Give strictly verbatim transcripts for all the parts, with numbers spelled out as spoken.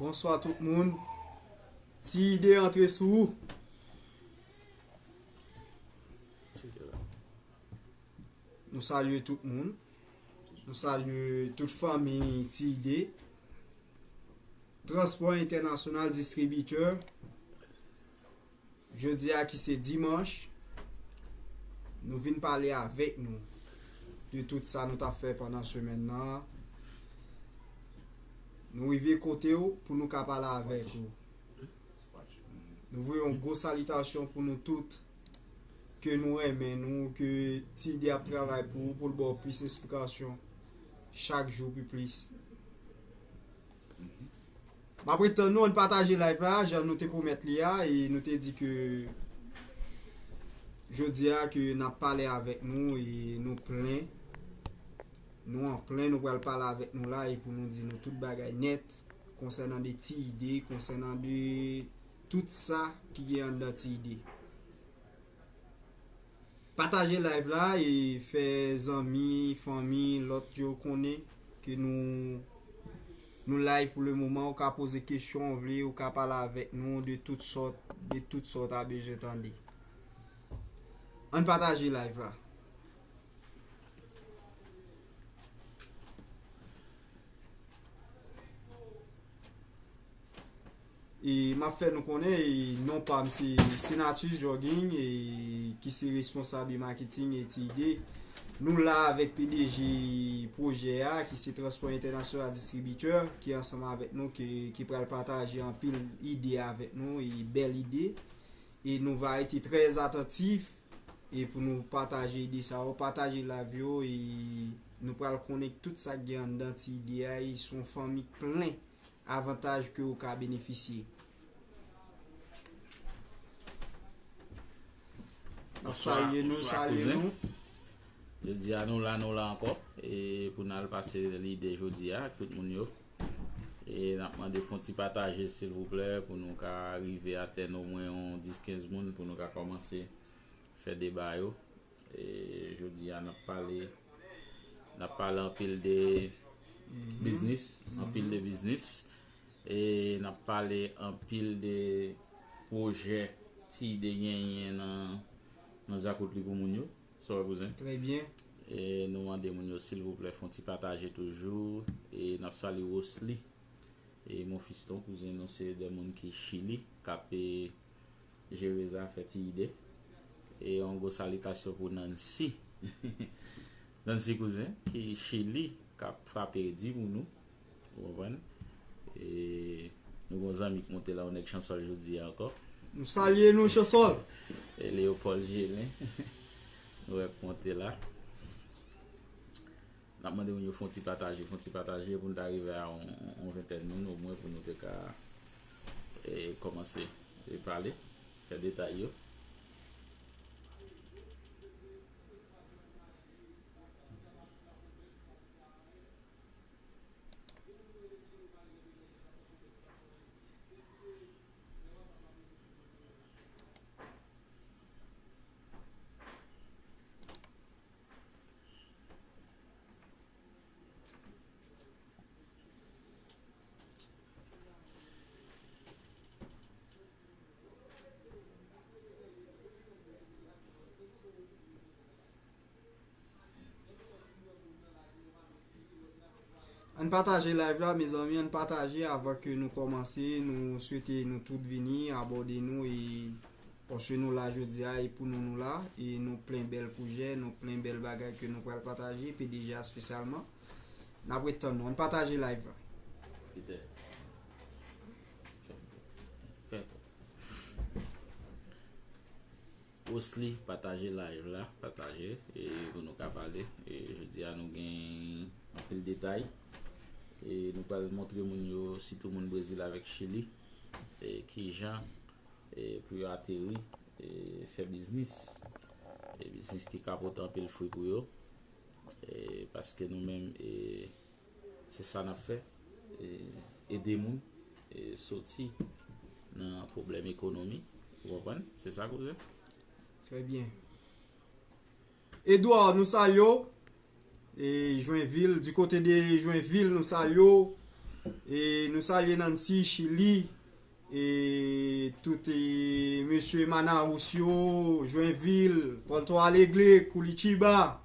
Bonswa tout moun. Ti Ide antre sou ou. Nou salye tout moun. Nou salye tout fanmi Ti Ide. Transpò Entènasyonal Distribitè. Jodi a ki se dimanch, nou vin pale avèk nou de tout sa nou t ap fè pandan semèn nan. Nou rive kote w pou nou ka pale avèk ou. Nou voye yon gwo salitasyon pou nou tout, ke nou renmen nou, ke Ti Ide ap travay pou ou, pou l ba w plis enspirasyon chak jou pi plis. M ap ret tann nou, ann pataje live la, jan nou te pwomèt li a, e nou te di ke jodi a ke n ap pale avèk nou, e nou plen, nou an plen, nou pral pale avèk nou la, e pou nou di nou tout bagay nèt, konsènan de Ti Ide, konsènan de tout sa ki gen anndan Ti Ide. Pataje live la e fè zanmi, fanmi, lòt yo konnen ke nou, nou live pou le moman. Ou ka poze kesyon w vle, ou ka pale avèk nou de tout sòt, de tout sòt a bezwen tande. Ann pataje live la. E m ap fè nou konnen, e non pa m se Senatus Jogging, e ki se responsab e maketing e Ti Ide. Nou la avèk P D G pwojè a, ki se Transpò Entènasyonal Distribitè, ki ansanm avèk nou, ki, ki pral pataje anpil ide avèk nou, e bèl ide. E nou va rete trè atantif, e pou nou pataje ide sa yo, pataje live yo, e nou pral konnen tout sa k gen anndan Ti Ide a, e se yon fanmi k plen avantaj ke ou ka benefisye. N ap Bonswa, salye nou, bonswa, salye kouzen. Nou. Jodi a nou la, nou la ankò, e pou n al pase lide jodi a ak tout moun yo. E n ap mande fè yon ti pataje, silvouplè, pou nou ka rive atenn omwen yon dis kenz moun, pou nou ka kòmanse fè deba yo. E jodi a, n ap pale, n ap pale anpil de biznis, anpil de biznis. E n ap pale anpil de pwojè Ti Ide genyen nan, nan djakout li pou moun yo. Sa w wè, kouzen? Trè byen. E nou mande moun yo, silvouplè, fè yon ti pataje toujou. E n ap salye Rosly. E Monfiston, kouzen nou, se de moun ki Chili, k ap, e, jere zafè Ti Ide. E yon gwo salitasyon pou Nancy. Nancy, kouzen, ki Chili, k ap frape redi pou nou. Ou konprann? E nou gon zanmi k monte la, yon nèg Chansòl jodi a ankò. Nou salye nou, Chansòl. E Léopold Gelin. Nou wè k monte la. N ap mande moun yo fè yon ti pataje, fè yon ti pataje pou n ta rive a yon, yon ventèn moun omwen pou nou te ka, e, kòmanse, e, pale, fè detay yo. Ann pataje live la, mezanmi, ann pataje avan ke nou kòmanse. Nou swete nou tout vini, abòne nou, e paske nou la jodi a, e pou nou, nou la, e nou plen bèl pwojè, nou plen bèl bagay ke nou pral pataje, P D G a espesyalman. N ap ret tann nou. Ann pataje live la. Peter. Rosly, pataje live la, pataje, e pou nou ka pale. E jodi a nou gen anpil detay. E nou pral montre moun yo, sitou moun Brezil avèk Chili, e kijan, e pou yo ateri, e fè biznis. E biznis ki ka pote anpil fwi pou yo. E paske nou menm, e se sa n ap fè, e ede moun, e soti nan pwoblèm ekonomi. Ou konprann? Se sa, kouzen? Trè byen. Edouard, nou salye w. E Joinville, du côté de Joinville, nou salye w. E nou salye Nancy, Chili, e tout e mesye Manaus yo, Joinville, Porto Alegre, Curitiba,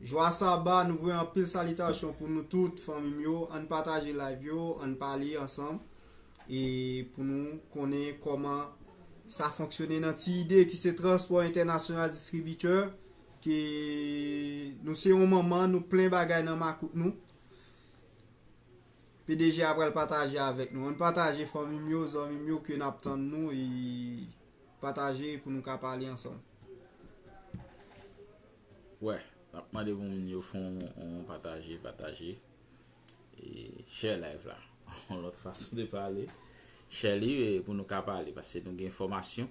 Joaçaba, nou voye anpil salitasyon pou nou tout, fanmi m yo. Ann pataje live yo, ann pale ansanm. E pou nou konnen kòman sa fonksyone nan Ti Ide ki se Transpò Entènasyonal Distribitè, ke nou se yon manman, nou plen bagay nan makout nou. P D G a pral pataje avèk nou. Ann pataje fanmi m yo, zanmi m yo ke n ap tann nou e pataje pou nou ka pale ansanm. Wè, n ap mande pou moun yo fè yon pataje, pataje. E share live la. Yon lòt fason de pale. Share li e pou nou ka pale, paske nou gen enfòmasyon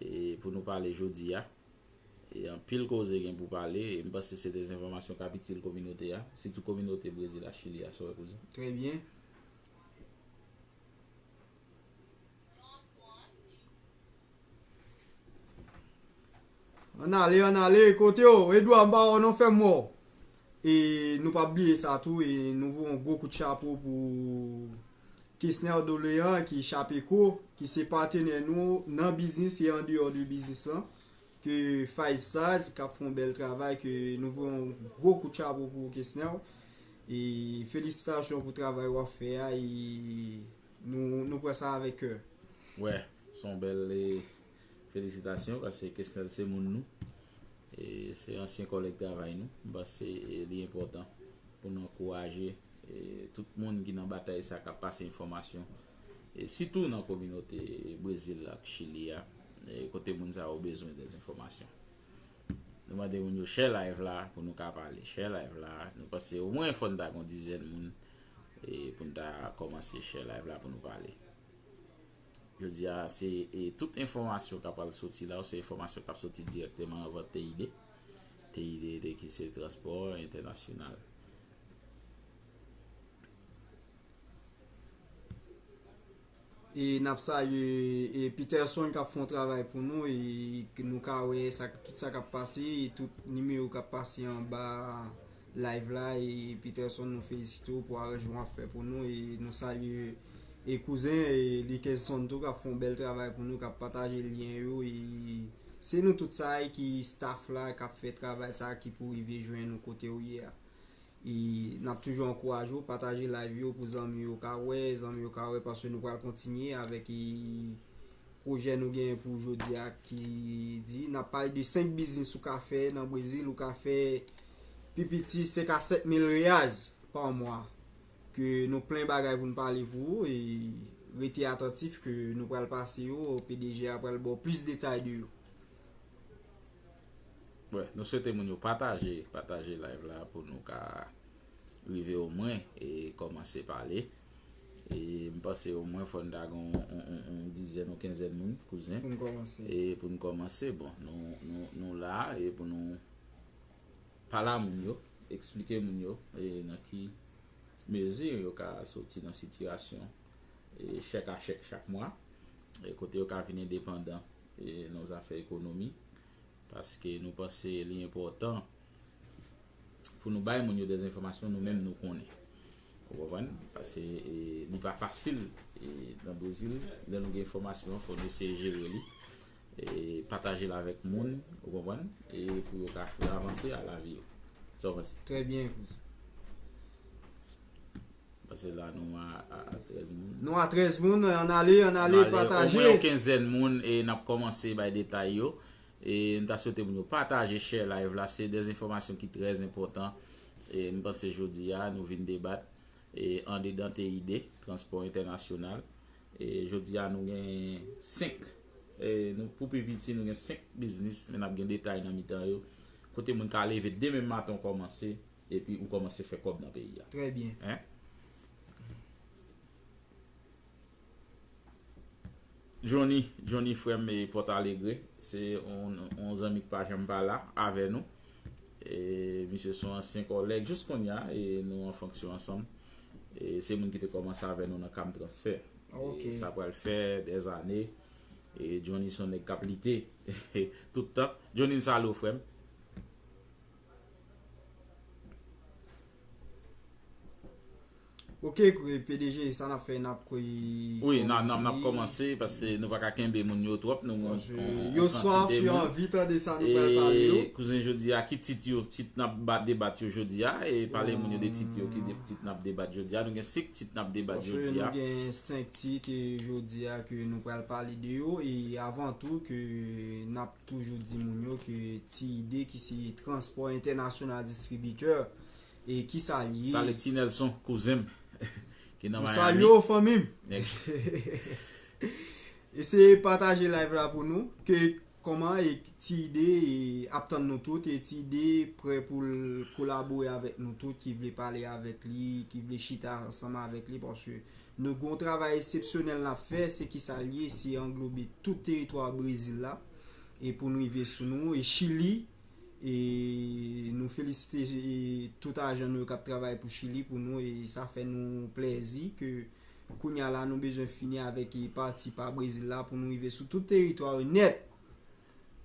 e pou nou pale jodi a. E anpil koze gen pou pale, e m panse se de enfòmasyon k ap itil kominote a, sitou kominote Brezil ak Chili a, sa w wè, kouzen? Trè byen. Ann ale, ann ale, kote w? Edouard, m pa wè w non, fè m wè w. E nou p ap bliye sa tou, e nou voye yon gwo kout chapo pou Kesner Doléan ki Chapeco, ki se patenè nou nan biznis e andeyò de biznis lan, ke Five Stars k ap fè yon bèl travay, ke nou voye yon gwo kout chapo pou Kesner. E felisitasyon pou travay w ap fè a, e nou, nou pran sa avèk kè. Wè, se yon bèl e, felisitasyon, paske Kesner se moun nou. E se ansyen kòlèg travay nou. M panse e, li enpòtan pou nou ankouraje e, tout moun ki nan batay sa k ap pase enfòmasyon. E sitou nan kominote Brezil ak Chili a, e kote moun sa yo bezwen de enfòmasyon. Nou mande moun yo share live la pou nou ka pale. Share live la, nou panse omwen fò n ta gon dizèn moun e pou n ta kòmanse share live la pou nou pale. Jodi a, se e, tout enfòmasyon k ap pral soti la, se enfòmasyon k ap soti dirèkteman anvan T I D. T I D te ki se transpò entènasyonal. E n ap salye e Peterson k ap fè yon travay pou nou, e nou ka wè sa, tout sa k ap pase, e tout nimewo k ap pase anba live la, e Peterson, nou felisite w pou aranjman w ap fè pou nou, e nou salye e kouzen e Likenson tou k ap fè yon bèl travay pou nou, k ap pataje lyen yo, e se nou tout sa e ki staff la k ap fè travay sa ki pou rive jwenn ou kote w ye a. E n ap toujou ankouraje w pataje live yo pou zanmi yo ka wè, zanmi yo ka wè, paske nou pral kontinye avèk e pwojè nou genyen pou jodi a ki di, n ap pale de senk biznis ou ka fè nan Brezil, ou ka fè pi piti senk a sèt mil reais pa mwa. Ke nou plen bagay pou n pale pou ou e rete atantif ke nou pral pase yo, P D G a pral ba w plis detay de yo. Wè, nou swete moun yo pataje, pataje live la pou nou ka rive omwen e kòmanse pale. E m panse omwen fò n ta gen yon, yon, yon, yon dizèn ou kenzèn moun, kouzen. Pou n kòmanse. E pou n kòmanse, bon, nou, nou, nou la e pou nou pale a moun yo, eksplike moun yo e nan ki mezi yo ka soti nan sitiyasyon e chèk a chèk chak mwa, e kote yo ka vin endepandan e nan zafè ekonomi, paske nou panse li enpòtan pou nou bay moun yo de enfòmasyon nou menm nou konnen. Ou konprann? Paske e, li pa fasil e, nan Brezil, lè nou gen enfòmasyon an, fò nou eseye jere li, e pataje l avèk moun, ou konprann? E pou yo ka fè avanse a lavi yo. Sa w panse? Trè byen, kouzen. Paske la nou a, a, a trèz moun. Nou a trèz moun, ann ale, ann ale, pataje. Omwen yon kenzèn moun e n ap kòmanse bay detay yo. E m ta swete moun yo pataje, share live la. Se de enfòmasyon ki trè enpòtan. E m panse jodi a, nou vin debat e andedan T I D, Transpò Entènasyonal. E jodi a, nou gen senk, e nou, pou pi piti, nou gen senk biznis, men n ap gen detay nan mitan yo. Kote moun ka leve demen maten, w kòmanse, epi ou kòmanse fè kòb nan peyi a. Trè byen. Hein? Johnny, Johnny frè m e Pòt Alegre, se yon, yon zanmi k pa janm pa la avè nou. E misye se yon ansyen kòlèg, jis kounye a, e nou an fonksyon ansanm. E se moun ki te kòmanse avè nou nan Cam Transfer. Ok. E sa pral fè dèzane. E Johnny se yon nèg k ap lite tout tan. Johnny, m salye w, frè m. Ok, kwe P D G, sa n ap fè, n ap kwe Wi, n ap, n ap, n ap kòmanse, paske nou pa ka kenbe moun yo twòp, nou gen yon, yon, yon kantite moun. Yo swaf, yo anvi tande sa nou pral pale yo. E kouzen, jodi a, ki tit yo, tit n ap ba-, debat yo jodi a, e pale moun yo de tit yo, ki de-, tit n ap debat jodi a. Nou gen senk tit n ap debat jodi a. Paske nou gen senk tit, e, jodi a ke nou pral pale de yo, e avan tou ke n ap toujou di moun yo ke Ti Ide ki se Transpò Entènasyonal Distribitè, e ki sa l ye? Sale Ti Nelson, kouzen m, ki nan Miami. Nou salye w, fanmi m. Eseye pataje live la pou nou, ke kòman e Ti Ide, e, ap tann nou tout, e Ti Ide prè pou l kolabore avèk nou tout, ki vle pale avèk li, ki vle chita ansanm avèk li, paske nou gen yon travay eksepsyonèl n ap fè, se ki sa l ye, se anglobe tout teritwa Brezil la, e pou n rive sou nou, e Chili, e nou felisite, e, tout ajan nou yo k ap travay pou Chili pou nou, e sa fè nou plèzi ke kounye a la nou bezwen fini avèk, e, pati pa Brezil la pou nou rive sou tout teritwa yo nèt.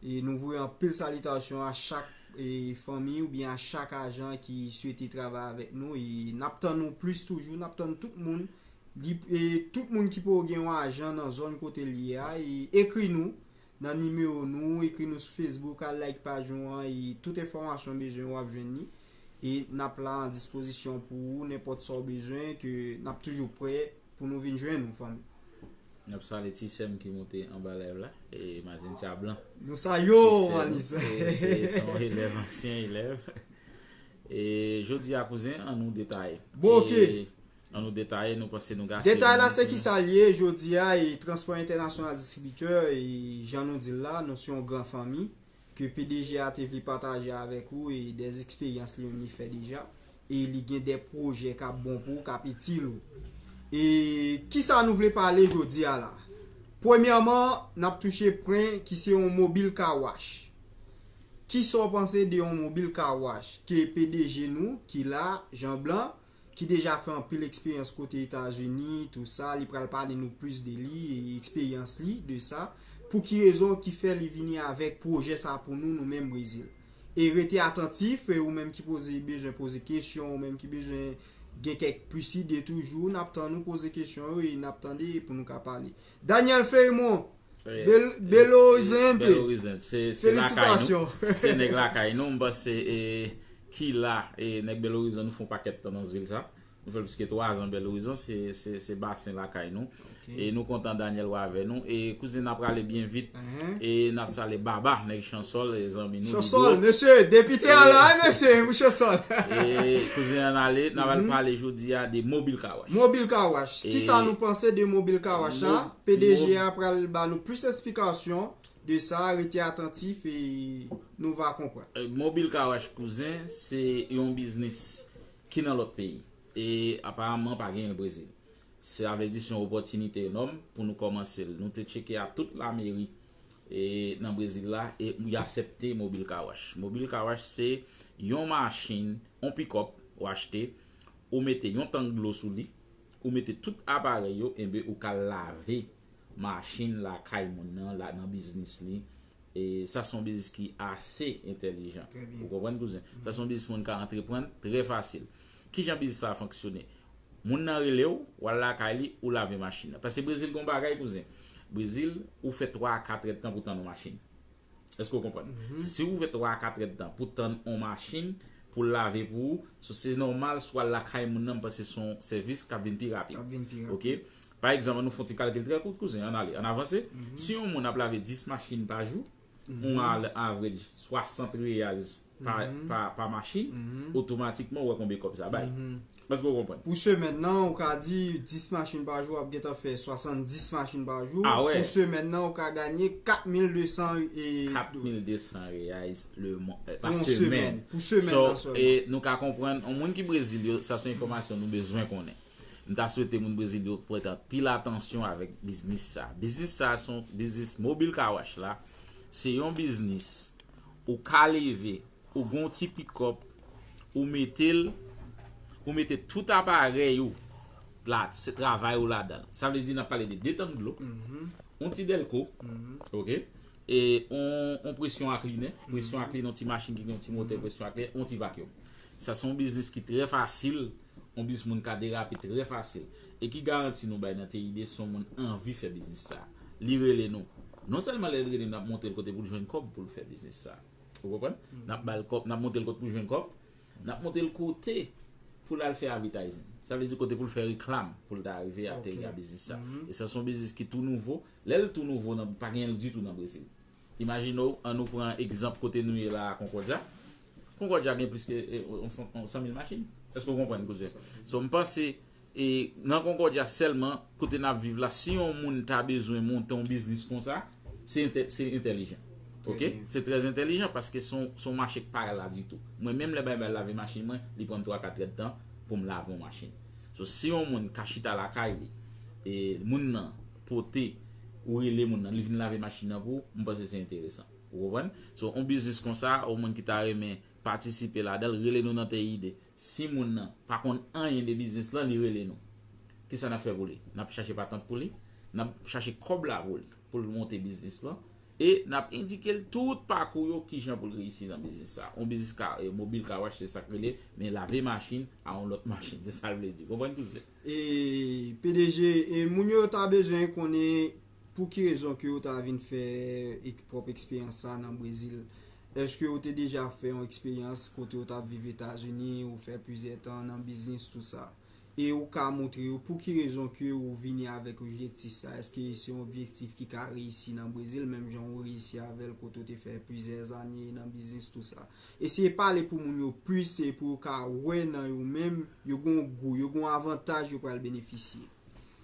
E nou voye anpil salitasyon a chak, e, fanmi oubyen a chak ajan ki swete travay avèk nou, e n ap tann nou plis toujou, n ap tann tout moun. Li, e tout moun ki poko gen yon ajan nan zòn kote l ye a, e ekri nou nan nimewo nou, ekri nou sou Facebook, al like paj nou an, e tout enfòmasyon w bezwen w ap jwenn li. E n ap la an dispozisyon pou ou, nenpòt sa w bezwen, ke n ap toujou prè pou nou vin jwenn ou, fanmi. N ap salye ti sè m ki moute anba live la, e Mazentia Blan. Nou salye w, Manis. Ti sè m, e, se, se yon elèv, ansyen elèv. E jodi a, kouzen, an nou detaye. Bon, ok. E, An nou detaye, nou panse nou gase. Detay la, se ki sa l ye, jodi a, e Transpò Entènasyonal Distribitè, e jan nou di l la, nou se yon gran fanmi, ke P D G a te vle pataje avèk ou, e dè eksperyans li menm li fè deja, e li gen dè pwojè k ap bon pou ou, k ap itil ou. E ki sa nou vle pale jodi a la? Premyèman, n ap touche pwen ki se yon mobil car wash. Ki sa w panse de yon mobil car wash? Ke P D G nou, ki la, Jean Blanc, ki deja fè anpil eksperyans kote Etazini, tou sa, li pral pale nou plis de li e eksperyans li de sa. Pou ki rezon ki fè li vini avèk pwojè sa pou nou, nou menm Brezil. E rete atantif, e ou menm ki poze, bezwen poze kesyon, ou menm ki bezwen gen kèk plis ide toujou, n ap tann ou poze kesyon yo e n ap tande pou nou ka pale. Daniel Fermont, Bel-, Belo Horizonte. Belo Horizonte. Se, se lakay nou. Felisitasyon. Se nèg lakay nou. M panse, e, ki la, e, nèg Belo Horizonte, nou fè yon pakèt tan nan vil sa. Nou fè plis ke twa zan Belo Horizonte, se, se, se basen lakay nou. Ok. E nou kontan Daniel wè avè nou. E kouzen, n ap prale byen vit. E n ap salye Baba, nèg Chansòl, e zanmi nou Chansòl, mesye, depite a la, mesye, wi, Chansòl. E kouzen, ann ale, n ap al pale jodi a de mobil car wash. Mobil car wash. Ki sa nou panse de mobil car wash la? P D G a pral ba nou plis esplikasyon de sa, rete atantif e nou va konprann. E, mobil car wash, kouzen, se yon biznis ki nan lòt peyi. E aparamman pa genyen l Brezil. Sa vle di se yon opòtinite enòm pou nou kòmanse l. Nou te tcheke a tout lameri, e, nan Brezil la, e y aksepte mobil car wash. Mobil car wash se yon machin, yon pikòp ou achte, ou mete yon tank dlo sou li, ou mete tout aparèy yo, enben ou ka lave machin lakay moun nan, la, nan biznis li. E sa se yon biznis ki ase entèlijan. Ou konprann, kouzen? Sa se yon biznis moun ka antreprann trè fasil. Kijan biznis sa a fonksyone? Moun nan rele w, w al lakay li, ou lave machin nan. Paske Brezil gen yon bagay, kouzen. Brezil, ou fè twa a kat èdtan pou tann yon machin. Èske w konprann? Si w fè twa a kat èdtan pou tann yon machin, pou l lave pou ou, so se nòmal si w al lakay moun nan, m panse se yon sèvis k ap vin pi rapid. K ap vin pi rapid. Ok? Pa egzanp, ann nou fè yon ti kalkil trè kout, kouzen, ann ale, ann avanse. Si yon moun ap lave dis machin pa jou, yon al average swasant reais pa, pa, pa machin, otomatikman ou wè konbyen kòb sa bay. Èske w konprann? Pou semèn nan, ou ka di dis machin pa jou, w ap gentan fè swasanndis machin pa jou. Ah wè. Pou semèn nan, ou ka ganye kat mil de san e kat mil de san reais le mwa, eh, pa semèn. Pou semèn nan sèlman. So, e nou ka konprann, yon moun ki Brezil yo, sa se yon enfòmasyon nou bezwen konnen. M ta swete moun Brezil yo prete anpil atansyon avèk biznis sa. Biznis sa se yon biznis mobil car wash la. Se yon biznis ou ka leve, ou gen yon ti pikòp, ou mete l, ou mete tout aparèy ou la, se travay ou ladan l. Sa vle di n ap pale de de tank dlo, yon ti dèlko, ok? E yon, yon presyon aklinè, presyon aklinè, yon ti machin ki gen yon ti motè presyon aklinè, yon ti vacuum. Sa se yon biznis ki trè fasil Yon biznis moun ka derape trè fasil. E ki garanti nou bay nan T I D, se yon moun anvi fè biznis sa. Li rele nou. Non sèlman lè l rele nou, n ap montre l kote pou l jwenn kòb pou l fè biznis sa. Ou konprann? N ap ba l kòb, n ap montre l kote pou l jwenn kòb. N ap montre l kote pou l al fè advertising. Sa vle di kote pou l fè reklam pou l ta rive ateri a biznis sa. E sa se yon biznis ki tou nouvo. Lè l tou nouvo, nan, pa genyen l ditou nan Brezil. Imajine w, an nou pran egzanp kote nou ye la a Concordia. Concordia gen plis ke e, yon san, yon san mil machin. Èske w konprann, kouzen? So, m panse, e, nan Concordia sèlman, kote n ap viv la, si yon moun ta bezwen monte yon biznis konsa, se entè, se entèlijan. Ok? Se trè entèlijan paske se yon, se yon mache k pa la ditou. Mwen menm lè bay bal lave machin mwen, li pran m twa kat èdtan pou m lave yon machin. So, si yon moun ka chita lakay li, e moun nan pote, ou rele moun nan, li vin lave machin nan pou ou, m panse se enteresan. Ou konprann? So, yon biznis konsa, yon moun ki ta renmen patisipe ladan l, rele nou nan T I D. Si moun nan pa konn anyen de biznis lan, li rele nou. Kisa n ap fè pou li? N ap chache patant pou li, n ap chache kòb la pou li, pou l monte biznis lan. E n ap endike l tout pakou yo, kijan pou l reyisi nan biznis sa. Yon biznis ka, e, mobil car wash, se sa k rele, men lave machin a yon lòt machin. Se sa l vle di. Konprann, kouzen? E P D G, e moun yo ta bezwen konnen pou ki rezon ke w ta vin fè ek-, pwòp eksperyans sa nan Brezil. Èske w te deja fè yon eksperyans kote w t ap viv Etazini, ou fè plizyè tan nan biznis, tou sa? E ou ka montre yo pou ki rezon ke ou vini avèk objektif sa? Èske se yon objektif ki ka reyisi nan Brezil, menm jan ou reyisi avè l kote w te fè plizyè zane nan biznis, tou sa? Eseye pale pou moun yo plis, e pou yo ka wè nan yo menm, yo gon gou, yo gon avantaj yo pral benefisye.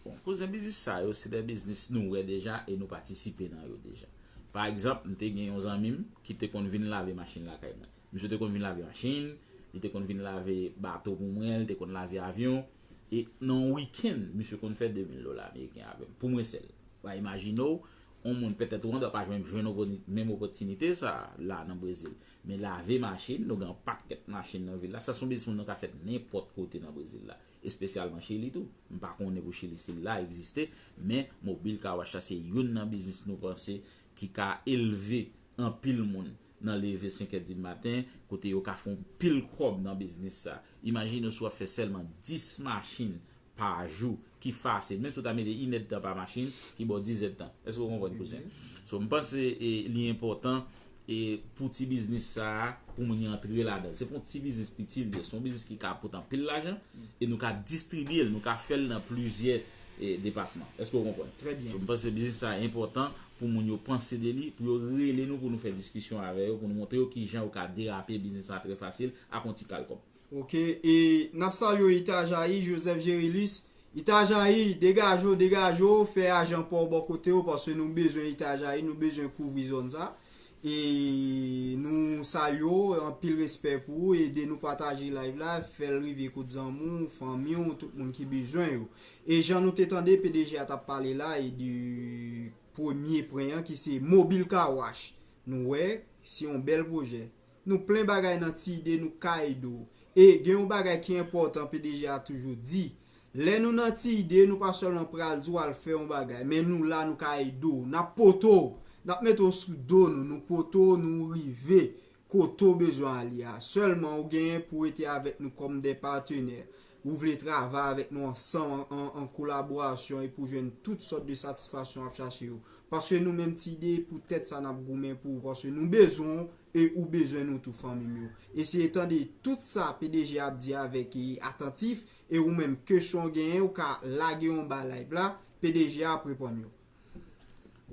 Bon, kouzen, biznis sa yo, se de biznis nou wè deja e nou patisipe nan yo deja. Pa egzanp, m te gen yon zanmi m ki te konn vin lave machin lakay mwen. Misye te konn vin lave machin, li te konn vin lave bato pou mwen, li te konn lave avyon. E nan yon wikenn, misye konn fè de mil dola ameriken avè m, pou mwen sèl. Ba, imajine w, yon moun petèt ou an pa jwenn, jwenn opòti-, menm opòtinite sa la nan Brezil. Men lave machin, nou gen yon pakèt machin nan vil la. Sa se yon biznis moun nan ka fè nenpòt kote nan Brezil la. Espesyalman Chili tou. M pa konnen pou Chili si l la egziste, men mobil car wash sa se youn nan biznis nou panse ki ka elve anpil moun nan leve senk è di maten, kote yo ka fè yon pil kòb nan biznis sa. Imajine w si w ap fè sèlman dis machin pa jou ki fasil. Menm si w ta mete inèdtan pa machin, ki ba w diz èdtan. Èske w konprann, kouzen? So, m panse, e, li enpòtan, e, pou ti biznis sa a, pou moun yo antre ladan l. Se pa yon ti biznis piti l ye, se yon biznis ki ka pote anpil lajan, e nou ka distribye l, nou ka fè l nan plizyè, e, depatman. Èske w konprann? Trè byen. So, m panse biznis sa a enpòtan pou moun yo panse de li, pou yo rele nou, pou nou fè diskisyon avè yo, pou nou montre yo kijan yo ka derape biznis sa a trè fasil ak yon ti kal kòb. Ok, e n ap salye w, Itajayi, Joseph Gérilus. Itajayi, degaje w, degaje w, fè ajan pa w bò kote w, paske nou bezwen Itajayi, nou bezwen kouvri zòn sa. E nou salye w, anpil respè pou ou, ede nou pataje live la, fè l rive kot zanmi w, fanmi w, tout moun ki bezwen yo. E jan nou te tande P D G a t ap pale la, e de premye pwen an ki se Mobil Car Wash. Nou wè, se yon bèl pwojè. Nou plen bagay nan ti ide, nou ka ede w. E gen yon bagay ki enpòtan P D G a toujou di. Lè nou nan ti ide, nou pa sèlman pral di w al fè yon bagay, men nou la, nou ka ede w. N ap pote w, n ap mete w sou do nou, nou pote w, nou rive kote w bezwen ale a. Sèlman ou genyen pou w rete avèk nou kòm de patenè. Ou vle travay avèk nou ansanm an, an, an kolaborasyon e pou jwenn tout sòt de satisfaksyon w ap chache yo. Paske nou menm ti ide, poutèt sa n ap goumen pou ou, paske nou bezwen w e ou bezwen nou tou, fanmi m yo. Eseye tande tout sa P D G ap di avèk, e, atantif, e ou menm, kesyon w genyen, ou ka lage yon ba live la, P D G ap reponn yo.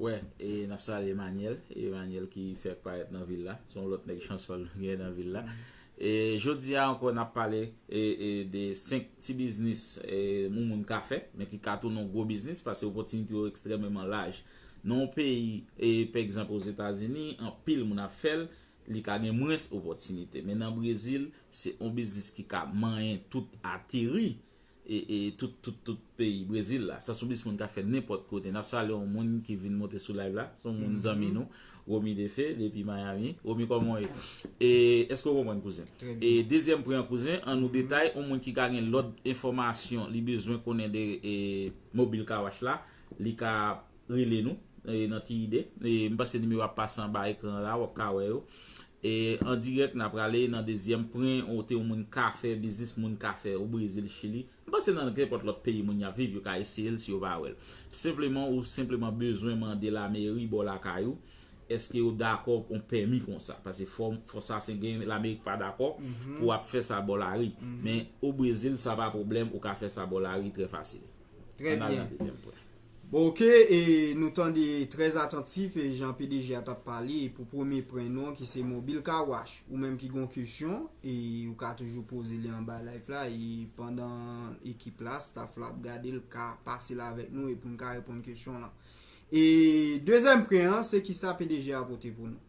Wè, e n ap salye Emmanuel, Emmanuel ki fèk parèt nan vil la, se yon lòt nèg chansòl nou gen nan vil la. E jodi a ankò, n ap pale, e, e, de senk ti biznis, e, yon moun ka fè, men ki ka tounen yon gwo biznis, paske opòtinite yo ekstrèmeman laj. Nan yon peyi, e, pa egzanp, Ozetazini, anpil moun ap fè l, li ka gen mwens opòtinite. Men nan Brezil, se yon biznis ki ka manyen tout ateri, e, e, tout, tout, tout peyi Brezil la. Sa se yon biznis moun ka fè nenpòt kote. N ap salye yon moun ki vin monte sou live la. Se yon moun zanmi nou, Romy Defe, depi Miami. Romy, kòman w ye? E, èske w konprann, kouzen? E dezyèm pwen an, kouzen, an nou detay, yon moun ki ka gen lòt enfòmasyon, li bezwen konnen de, e, mobil car wash la, li ka rele nou, e, nan ti ide. E, m panse nimewo ap pase anba ekran la, w ap ka wè yo. E an dirèk, n a prale nan dezyèm pwen, ou te yon moun ka fè biznis, moun ka fè o Brezil, Chili. M panse nan nenpòt lòt peyi moun y ap viv, yo ka eseye l si yo pa wè l. Senpleman, ou senpleman bezwen mande lameri bò lakay ou, èske yo dakò yon pèmi konsa. Paske fò, fò sa se gen lameri pa dakò pou w ap fè sa bò lari. Men o Brezil, sa pa pwoblèm, ou ka fè sa bò lari trè fasil. Trè byen. Ann al nan dezyèm pwen. Bon, oke, e nou tande trè atantif e jan P D G a t ap pale e pou premye pwen nou an ki se Mobil Car Wash. Ou menm ki gon kesyon, e ou ka toujou poze li anba live la e pandan ekip la, staff la ap gade l ka pase l avèk nou e pou n ka reponn kesyon lan. E dezyèm pwen an, se kisa P D G a pote pou nou,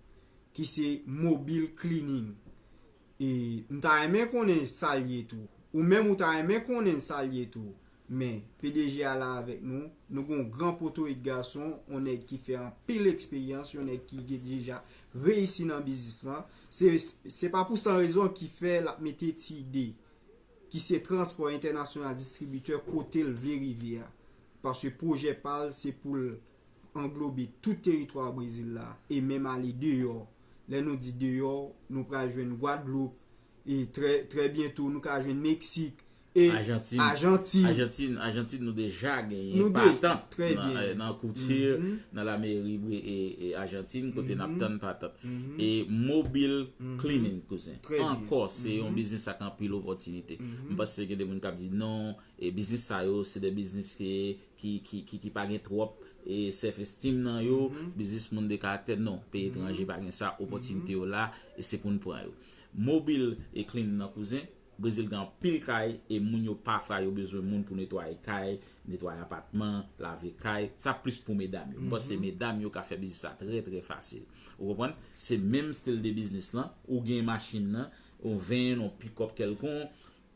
ki se Mobil Cleaning. E m ta renmen konnen sa l ye tou. Ou menm ou ta renmen konnen sa l ye tou. Men, P D G a la avèk nou. Nou gon gran potorik gason, yon nèg ki fè anpil eksperyans, yon nèg ki gen deja reyisi nan biznis lan. Se, se pa pou san rezon ki fè l ap mete T D, ki se Transpò Entènasyonal Distribitè, kote l vle rive a. Paske pwojè pa l se pou l anglobe tout teritwa Brezil la e menm ale deyò. Lè nou di deyò, nou pral jwenn Gwadloup, e trè, trè byento nou ka jwenn Meksik, e Ajantin. Ajantin. Ajantin, Ajantin nou deja genyen patant nan, nan kouti, nan lameri e, e Ajantin, kote n ap tann patant. E Mobil Cleaning, kouzen. Ankò, se yon biznis ak anpil opòtinite. M panse gen de moun k ap di non, e biznis sa yo, se de biznis ki, ki, ki, ki, ki pa gen twòp e self esteem nan yo, biznis moun de karaktè, non, peyi etranje pa gen sa, opòtinite yo la, e se pou n pran yo. Mobil e Cleaning nan, kouzen, Brezil gen anpil kay e moun yo pafwa yo bezwen moun pou netwaye kay, netwaye apatman, lave kay. Sa plis pou medam yo. M panse medam yo ka fè biznis sa trè, trè fasil. Ou konprann? Se menm stil de biznis lan, ou gen machin nan, yon van, yon pikòp kèlkonk,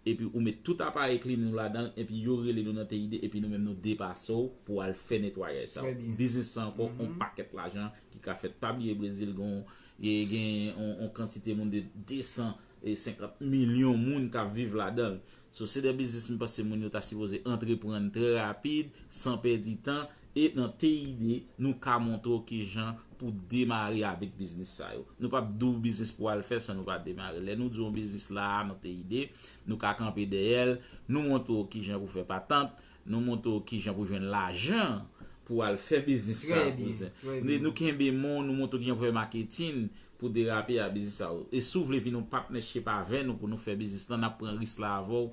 epi ou met tout aparèy cleaning ou ladan l, epi yo rele nou nan T I D, epi nou menm nou depase w pou al fè netwayaj sa yo. Biznis sa ankò, yon pakèt lajan ki ka fèt. Pa bliye Brezil gen, gen yon, yon kantite moun de de san e senkant milyon moun k ap viv ladan l. So, se de biznis m panse moun yo ta sipoze antreprann trè rapid, san pèdi tan, e nan T I D, nou ka montre w kijan pou demare avèk biznis sa yo. Nou p ap di w biznis pou w al fè san nou pa demare. Lè nou di w yon biznis la a nan T I D, nou ka kanpe dèyè l, nou montre w kijan pou fè patant, nou montre w kijan pou jwenn lajan pou w al fè biznis sa a, kouzen. Nou kenbe men w, nou montre w kijan pou fè maketin pou derape a biznis sa yo. E si w vle vin yon partnership avè nou pou nou fè biznis lan, n ap pran risk la avè w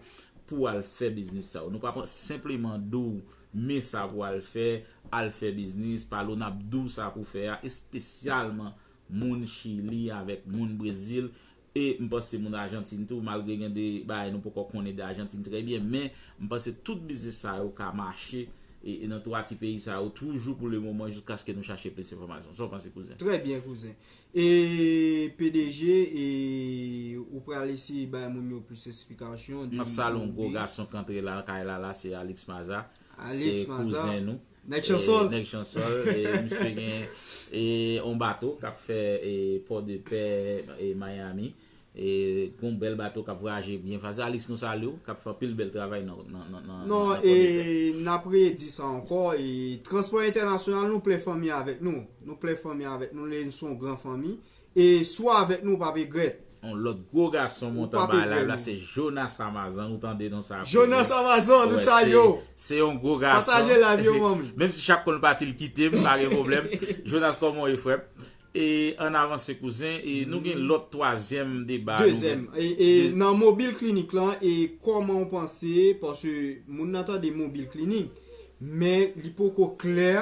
pou w al fè biznis sa yo. Nou pa pran senpleman di w men sa pou w al fè, al fè biznis, pale w n ap di w sa pou fè a, espesyalman moun Chili avèk moun Brezil. E m panse moun Ajantin tou, malgre gen de bagay nou poko konnen de Ajantin trè byen, men m panse tout biznis sa yo ka mache e, e nan twa ti peyi sa yo toujou pou le moman jiskaske nou chache plis enfòmasyon. Sa w panse, kouzen? Trè byen, kouzen. E P D G, e ou pral eseye bay moun yo plis esplikasyon. M ap salye yon gwo gason k antre la, kay la, la, se Alix Maza. Alix Maza. Se kouzen nou. Nèg Chansòl. Nèg Chansòl, e misye gen e yon bato k ap fè e Port de Paix e Miami. E gon bèl bato k ap vwayaje byen fasil. Alix, nou salye w, k ap fè anpil bèl travay nan, nan, nan, nan, nan Port de Paix. Non, e n ap redi sa ankò, e Transpò Entènasyonal, nou plen fanmi avèk nou. Nou plen fanmi avèk nou, nou se yon gran fanmi. E si w avèk nou, w p ap regrèt. Yon lòt gwo gason monte anba live la, se Jonas Amazan. Ou tande non sa? Jonas Amazan, nou salye w. Se yon gwo gason. Pataje live yo, manmi. Menm si chak konn pati l kite m, pa gen pwoblèm. Jonas, kòman w ye, frè m? E ann avanse, kouzen. E nou gen lòt twazyèm deba. Dezyèm. E, e nan Mobil Clinic lan, e kòman w panse, paske moun nan tande Mobil Clinic, men li poko klè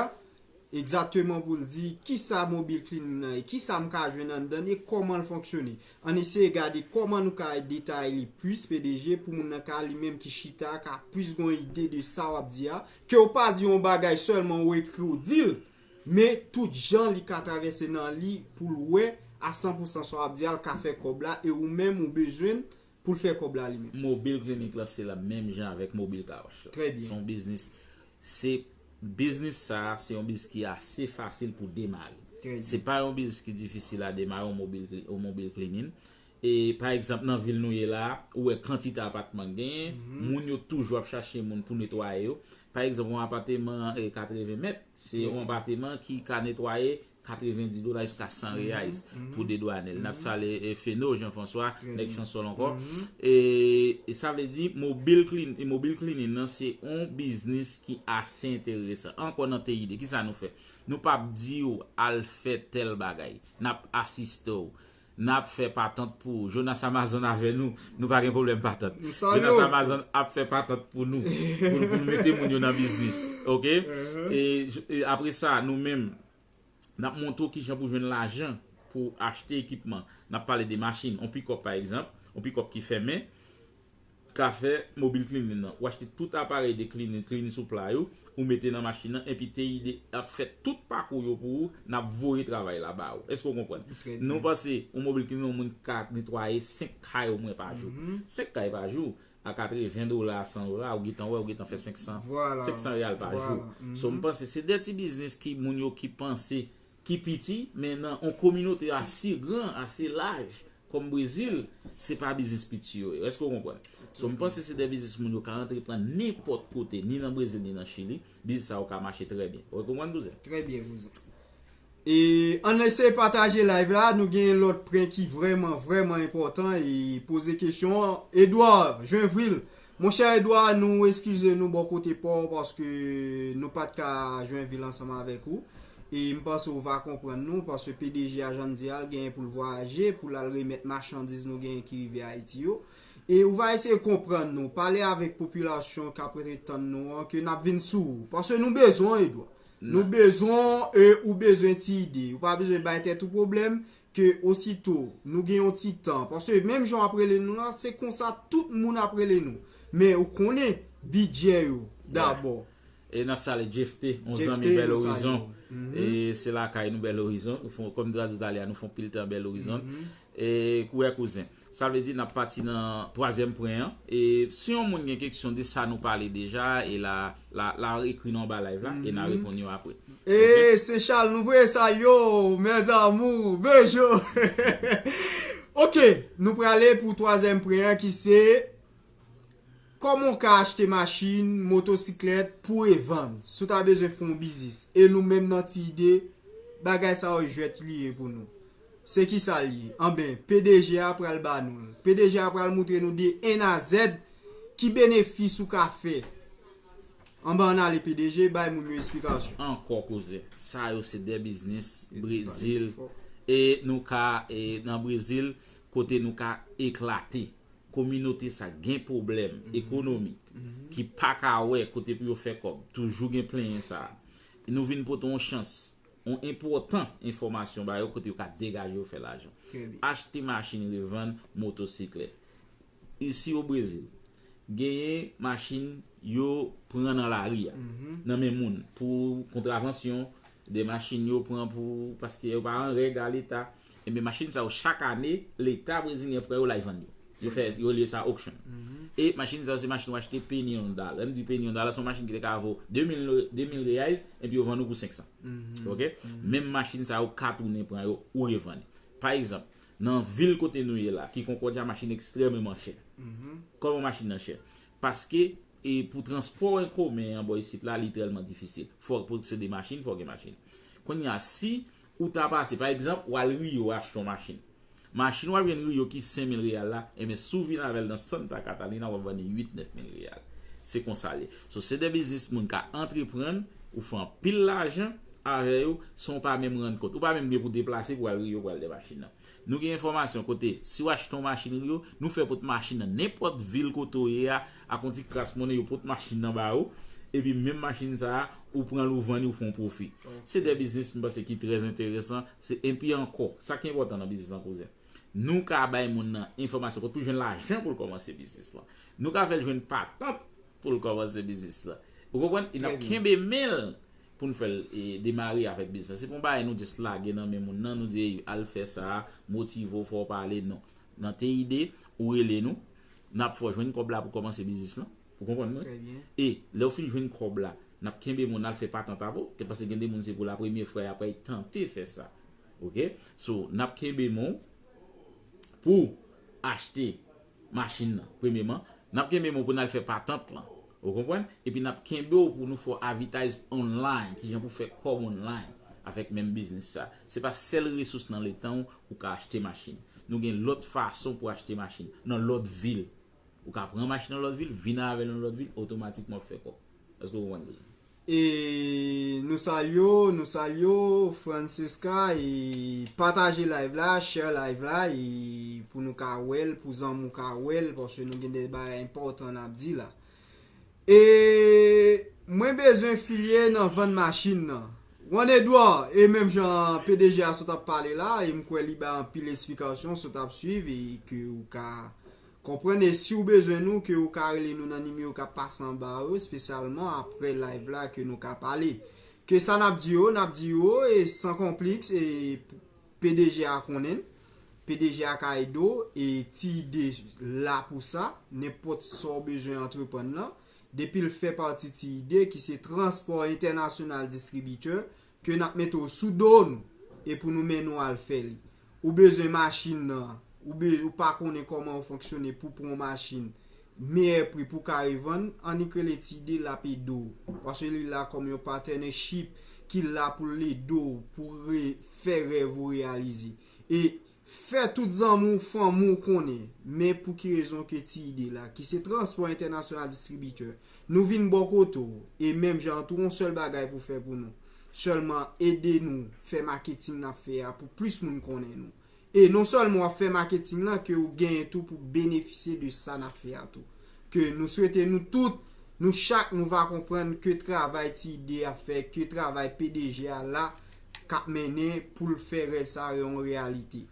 egzakteman pou l di kisa Mobil Cleaning nan ye, kisa m ka jwenn anndan l e kòman l fonksyone. Ann eseye gade kòman nou ka detaye li plis, P D G, pou moun nan ka li menm ki chita ka plis gon ide de sa w ap di a, ke w pa di yon bagay sèlman ou ekri w di l, men tout jan li ka travèse nan li pou l wè a san pou san sa w ap di a l ka fè kòb la e ou menm ou bezwen l pou l fè kòb la li menm. Mobil Clinic lan se la menm jan avèk Mobil Car Wash lan. Trè byen. Se yon biznis, se biznis sa a, se yon biznis ki ase fasil pou demare. Trè byen. Se pa yon biznis ki difisil a demare, yon mobil, yon mobil cleaning. E pa egzanp, nan vil nou ye la a, ou wè kantite apatman k genyen, moun yo toujou ap chache moun pou netwaye yo. Pa egzanp, yon apatman e katreven mèt, se yon apatman ki ka netwaye katrevendis dola jiska san reyais pou dedwanen l. N ap salye, e, Feno Jean François, nèg Chansol ankò. E, e sa vle di, mobil clean, e mobil cleaning nan se yon biznis ki ase enteresan. Ankò nan T I D, kisa nou fè? Nou p ap di w al fè tèl bagay. N ap asiste w. N ap fè patant pou ou. Jonas Amazon avè nou, nou pa gen pwoblèm patant. Jonas Amazon ap fè patant pou nou, pou, pou nou mete moun yo nan biznis. Oke? E, e apre sa, nou menm, n ap montre w kijan pou jwenn lajan pou achte ekipman. N ap pale de machin, yon pikòp pa egzanp, yon pikòp ki fèmen, ka fè mobil cleaning nan. Ou achte tout aparèy de cleaning, cleaning supply ou, ou mete nan machin nan, epi T I D ap fè tout pakou yo pou ou, n ap voye travay la ba ou. Èske w konprann? Nou panse yon mobil cleaning, yon moun ka netwaye senk kay omwen pa jou. Senk kay pa jou, a katreven dola, a san dola, ou gentan wè, ou gentan fè senk san, senk san reyal pa jou. So, m panse se de ti biznis ki moun yo ki panse ki piti, men nan yon kominote ase gran, ase laj, kòm Brezil, se pa biznis piti yo ye. Èske w konprann? So, m panse se de biznis moun yo ka antreprann nenpòt kote, ni nan Brezil, ni nan Chili. Biznis sa yo ka mache trè byen. Ou konprann, kouzen? Trè byen, kouzen. E ann eseye pataje live la, nou gen lòt pwen ki vrèman, vrèman enpòtan e poze kesyon an. Edouard Joinville, monchè Edouard, nou eskize nou bò kote pa w paske nou pa t ka jwenn vil ansanm avèk ou. E m panse ou va konprann nou, paske P D G a jan n di a, l genyen pou l vwayaje, pou l al remèt machandiz nou genyen ki rive Ayiti yo. E ou va eseye konprann nou, pale avèk popilasyon k ap rete tann nou an, ke n ap vin sou ou. Paske nou bezwen w, Edouard. Nou bezwen w, e ou bezwen ti ide. Ou pa bezwen bay tèt ou pwoblèm, ke osito nou gen yon ti tan. Paske menm jan w ap rele nou la, se konsa tout moun ap rele nou. Men ou konnen bidjè yo dabò. E n ap salye Jefte, yon zanmi Bèl Orizon. E se lakay nou Bèl Orizon. Nou fè, kòm m te di talè a, nou fè yon pil tan Bèl Orizon. E kouwè kouzen. Sa vle di n ap pati nan twazyèm pwen an. E si yon moun gen keksyon de sa nou pale deja, e la, la, la ekri nou anba live la, e n a reponn yo apre. E se Charles, nou voye sa yo, mes amours, beijo. Ok, nou prale pou twazyèm pwen an ki se kòman w ka achte machin, motosiklèt pou revann, si w ta bezwen fè yon biznis. E nou menm nan Ti Ide, bagay sa yo jwèt li ye pou nou. Se kisa l ye? Anben, P D G a pral ba nou l. P D G a pral moutre nou de A a Z ki benefis ou ka fè. Anben, ann ale P D G, bay moun yo esplikasyon. Ankò koze. Sa yo se de biznis Brezil. E nou ka, e nan Brezil, kote nou ka eklate. Kominote sa gen pwoblèm ekonomik, ki pa ka wè kote pou yo fè kòb. Toujou gen plenyen sa. Nou vin pote yon chans, yon enpòtan enfòmasyon ba yo kote yo ka degaje yo fè lajan. Achte machin, revann motosiklèt. Isi o Brezil, genyen machin yo pran nan lari a, nan men moun, pou kontravansyon, de machin yo pran pou, paske yo pa an règ a Leta. Ebyen, machin sa yo, chak ane, Leta brezilyen pran yo, l al vann yo. Yo fè, yo rele sa auction. E machin sa yo, se machin ou achte penny yon dala. Lè m di penny yon dala, se yon machin ki te ka vo de mil, de mil reais, epi yo vann ou pou senk san. Ok? Menm machin sa yo ka tounen pran yo ou revann. Pa egzanp, nan vil kote nou ye la, ki Concordia, machin ekstrèmeman chè. Kòman machin nan chè? Paske, e pou transpò an komen an bò isit la, li trèlman difisil. Fò w posede machin, fò w gen machin. Kounye a, si ou ta pase, pa egzanp, w al Rio achte yon machin. Machin w ap jwenn Rio ki senk mil reyal la, ebyen, si w vin avè l nan Santa Catarina, w ap vann li uit, nèf mil reyal. Se konsa l ye. So, se de biznis moun ka antreprann, ou fè anpil lajan avè yo, san w pa menm rann kont. Ou pa menm gen pou deplase pou al Rio pou al de machin nan. Nou gen enfòmasyon kote, si w achte yon machin Rio, nou fè pote machin nan nenpòt vil kote w ye a, ak yon ti kras monnen, yo pote machin nan ba ou, epi menm machin sa a, ou pran l, ou vann li, ou fè yon pwofi. Se de biznis, m panse, ki trè enteresan. Se, epi ankò, sa ki enpòtan nan biznis lan, kouzen, nou ka bay moun nan enfòmasyon kot pou l jwenn lajan pou l kòmanse biznis lan. Nou ka fè l jwenn patant pou l kòmanse biznis lan. Ou konprann? E n ap kenbe men l pou n fè l, e, demare avèk biznis lan. Se pa yon bagay nou just lage nan men moun nan, nou di, "Ey, al fè sa, motive w, fò w pale," non. Nan T I D, ou rele nou, n ap fè w jwenn kòb la pou kòmanse biznis lan. Ou konprann mwen? E lè w fin jwenn kòb la, n ap kenbe moun al fè patant avè w, paske gen de moun se pou la premye fwa y ap tante fè sa. Ok? So, n ap kenbe men w pou achte machin nan, premyeman. N ap kenbe men w pou n al fè patant lan. Ou konprann? Epi n ap kenbe w pou nou fè w advertise online, kijan pou fè kòb online. avèk menm biznis sa. Se pa sèl resous nan letan w ou ka achte machin. Nou gen lòt fason pou achte machin nan lòt vil. Ou ka pran machin nan lòt vil, vin avè l nan lòt vil, otomatikman w ap fè kòb. Èske w konprann, kouzen? E nou salye w, nou salye w, Francesca, e pataje live la, share live la, e pou nou ka wè l, pou zanmi w ka wè l, paske nou gen de bagay enpòtan n ap di la. E mwen bezwen filye nan vann machin nan. Juan Edouard, e menm jan P D G a sot ap pale la, e m kwè li bay anpil esplikasyon, sot ap swiv, e ke ou ka konprann, e si w bezwen nou, ke ou ka rele nou nan nimewo k ap pase anba yo, espesyalman apre live la ke nou ka pale. Ke sa n ap di yo, n ap di yo, e san konpliks, e P D G a konnen, P D G a ka ede w, e Ti Ide la pou sa, nenpòt sa w bezwen antreprann nan, depi l fè pati Ti Ide, ki se Transpò Entènasyonal Distribitè, ke n ap mete w sou do nou, e pou nou mennen w al fè li. Ou bezwen machin nan, ou, be, ou pa konnen kòman w fonksyone pou pran yon machin, meyè pri pou ka revann, annik rele Ti Ide, l ap ede w. Paske li la kòm yon partnership ki la pou l ede w, pou re, fè rèv ou reyalize. E fè tout zanmi w, fanmi w konnen, men pou ki rezon ke Ti Ide la, ki se Transpò Entènasyonal Distribitè, nou vin bò kote w, e menm jan tou, yon sèl bagay pou fè pou nou. Sèlman ede nou fè maketing n ap fè a pou plis moun konnen nou. E non sèlman w ap fè maketing lan, ke ou genyen tou pou benefisye de sa n ap fè a tou. Ke nou swete nou tout, nou chak nou va konprann ke travay Ti Ide ap fè, ke travay P D G a la k ap mennen pou l fè rèv sa yo yon reyalite.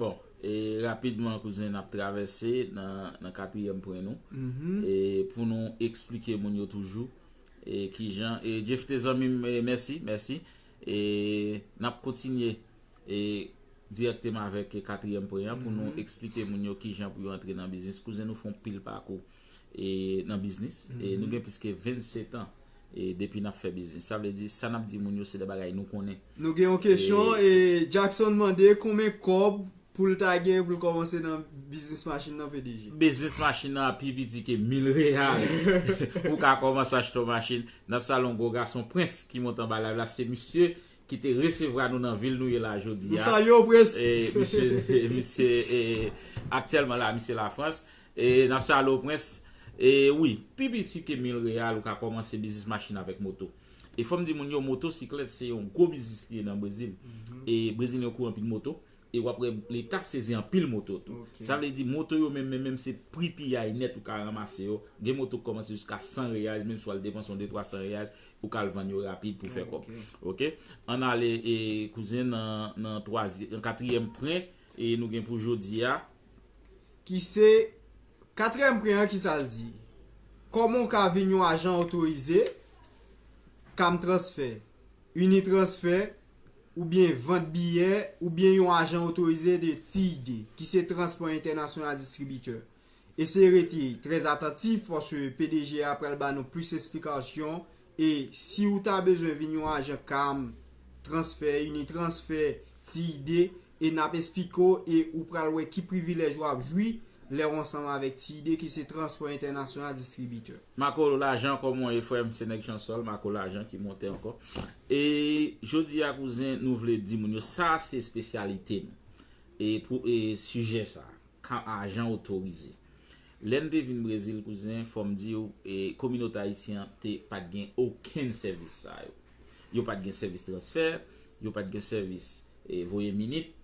Bon, e rapidman, kouzen, n ap travèse nan, nan katriyèm pwen nou. E pou nou eksplike moun yo toujou, e kijan, e Jeff te zanmi m, e mèsi, mèsi. E n ap kontinye, e dirèkteman avèk katriyèm pwen an pou nou eksplike moun yo kijan pou yo antre nan biznis. Kouzen, nou fè yon pil pakou, e nan biznis. E nou gen plis ke vennsetan, e depi n ap fè biznis. Sa vle di, sa n ap di moun yo, se de bagay nou konnen. Nou gen yon kesyon, e Jackson mande konbyen kòb pou l ta gen pou l kòmanse nan biznis machin nan, P D G? Biznis machin nan pi piti ke mil reyal. Ou ka kòmanse achte yon machin. N ap salye yon gwo gason, Prince, ki monte anba live la. Se misye ki te resevwa nou nan vil nou ye la jodi a. Nou salye w, Prince. E misye, misye, e aktyèlman la, misye Lafrans. E n ap salye w, Prince. E wi, pi piti ke mil reyal, ou ka kòmanse biznis machin avèk moto. E fò m di moun yo, motosiklèt se yon gwo biznis li ye nan Brezil. E Brezil yo kou anpil moto. E w ap wè leta sezi anpil moto tou. Sa vle di moto yo menm, menm, menm se pri piyay nèt ou ka ranmase yo. Gen moto k kòmanse jiska san reyaz, menm si w al depanse yon de twa san reyaz, ou ka al vann yo rapid pou fè kòb. Oke? Ann ale, e kouzen, nan, nan twazye-, nan katriyèm pwen, e nou gen pou jodi a. Ki se katriyèm pwen an, ki sa l di? Kòman w ka vin yon ajan otorize, Cam Transfer, Unitransfer, oubyen vant biyè, oubyen yon ajan otorize de T I D, ki se Transpò Entènasyonal Distribitè. Eseye rete trè atantif, paske P D G a pral ba nou plis esplikasyon. E si w ta bezwen vin yon ajan Cam Transfer, Unitransfer, T I D, e n ap esplike w, e ou pral wè ki privilèj w ap jwi lè w ansanm avèk T I D, ki se Transpò Entènasyonal Distribitè. Marco Lajan, kòman w ye, frè m? Se nèg Chansòl, Marco Lajan ki monte ankò. E jodi a, kouzen, nou vle di moun yo, sa se espesyalite nou. E pou, e sijè sa, ka ajan otorize. Lè n te vin Brezil, kouzen, fò m di w, e kominote ayisyen an te pa t gen okenn sèvis sa yo. Yo pa t gen sèvis transfè, yo pa t gen sèvis, e voye minit,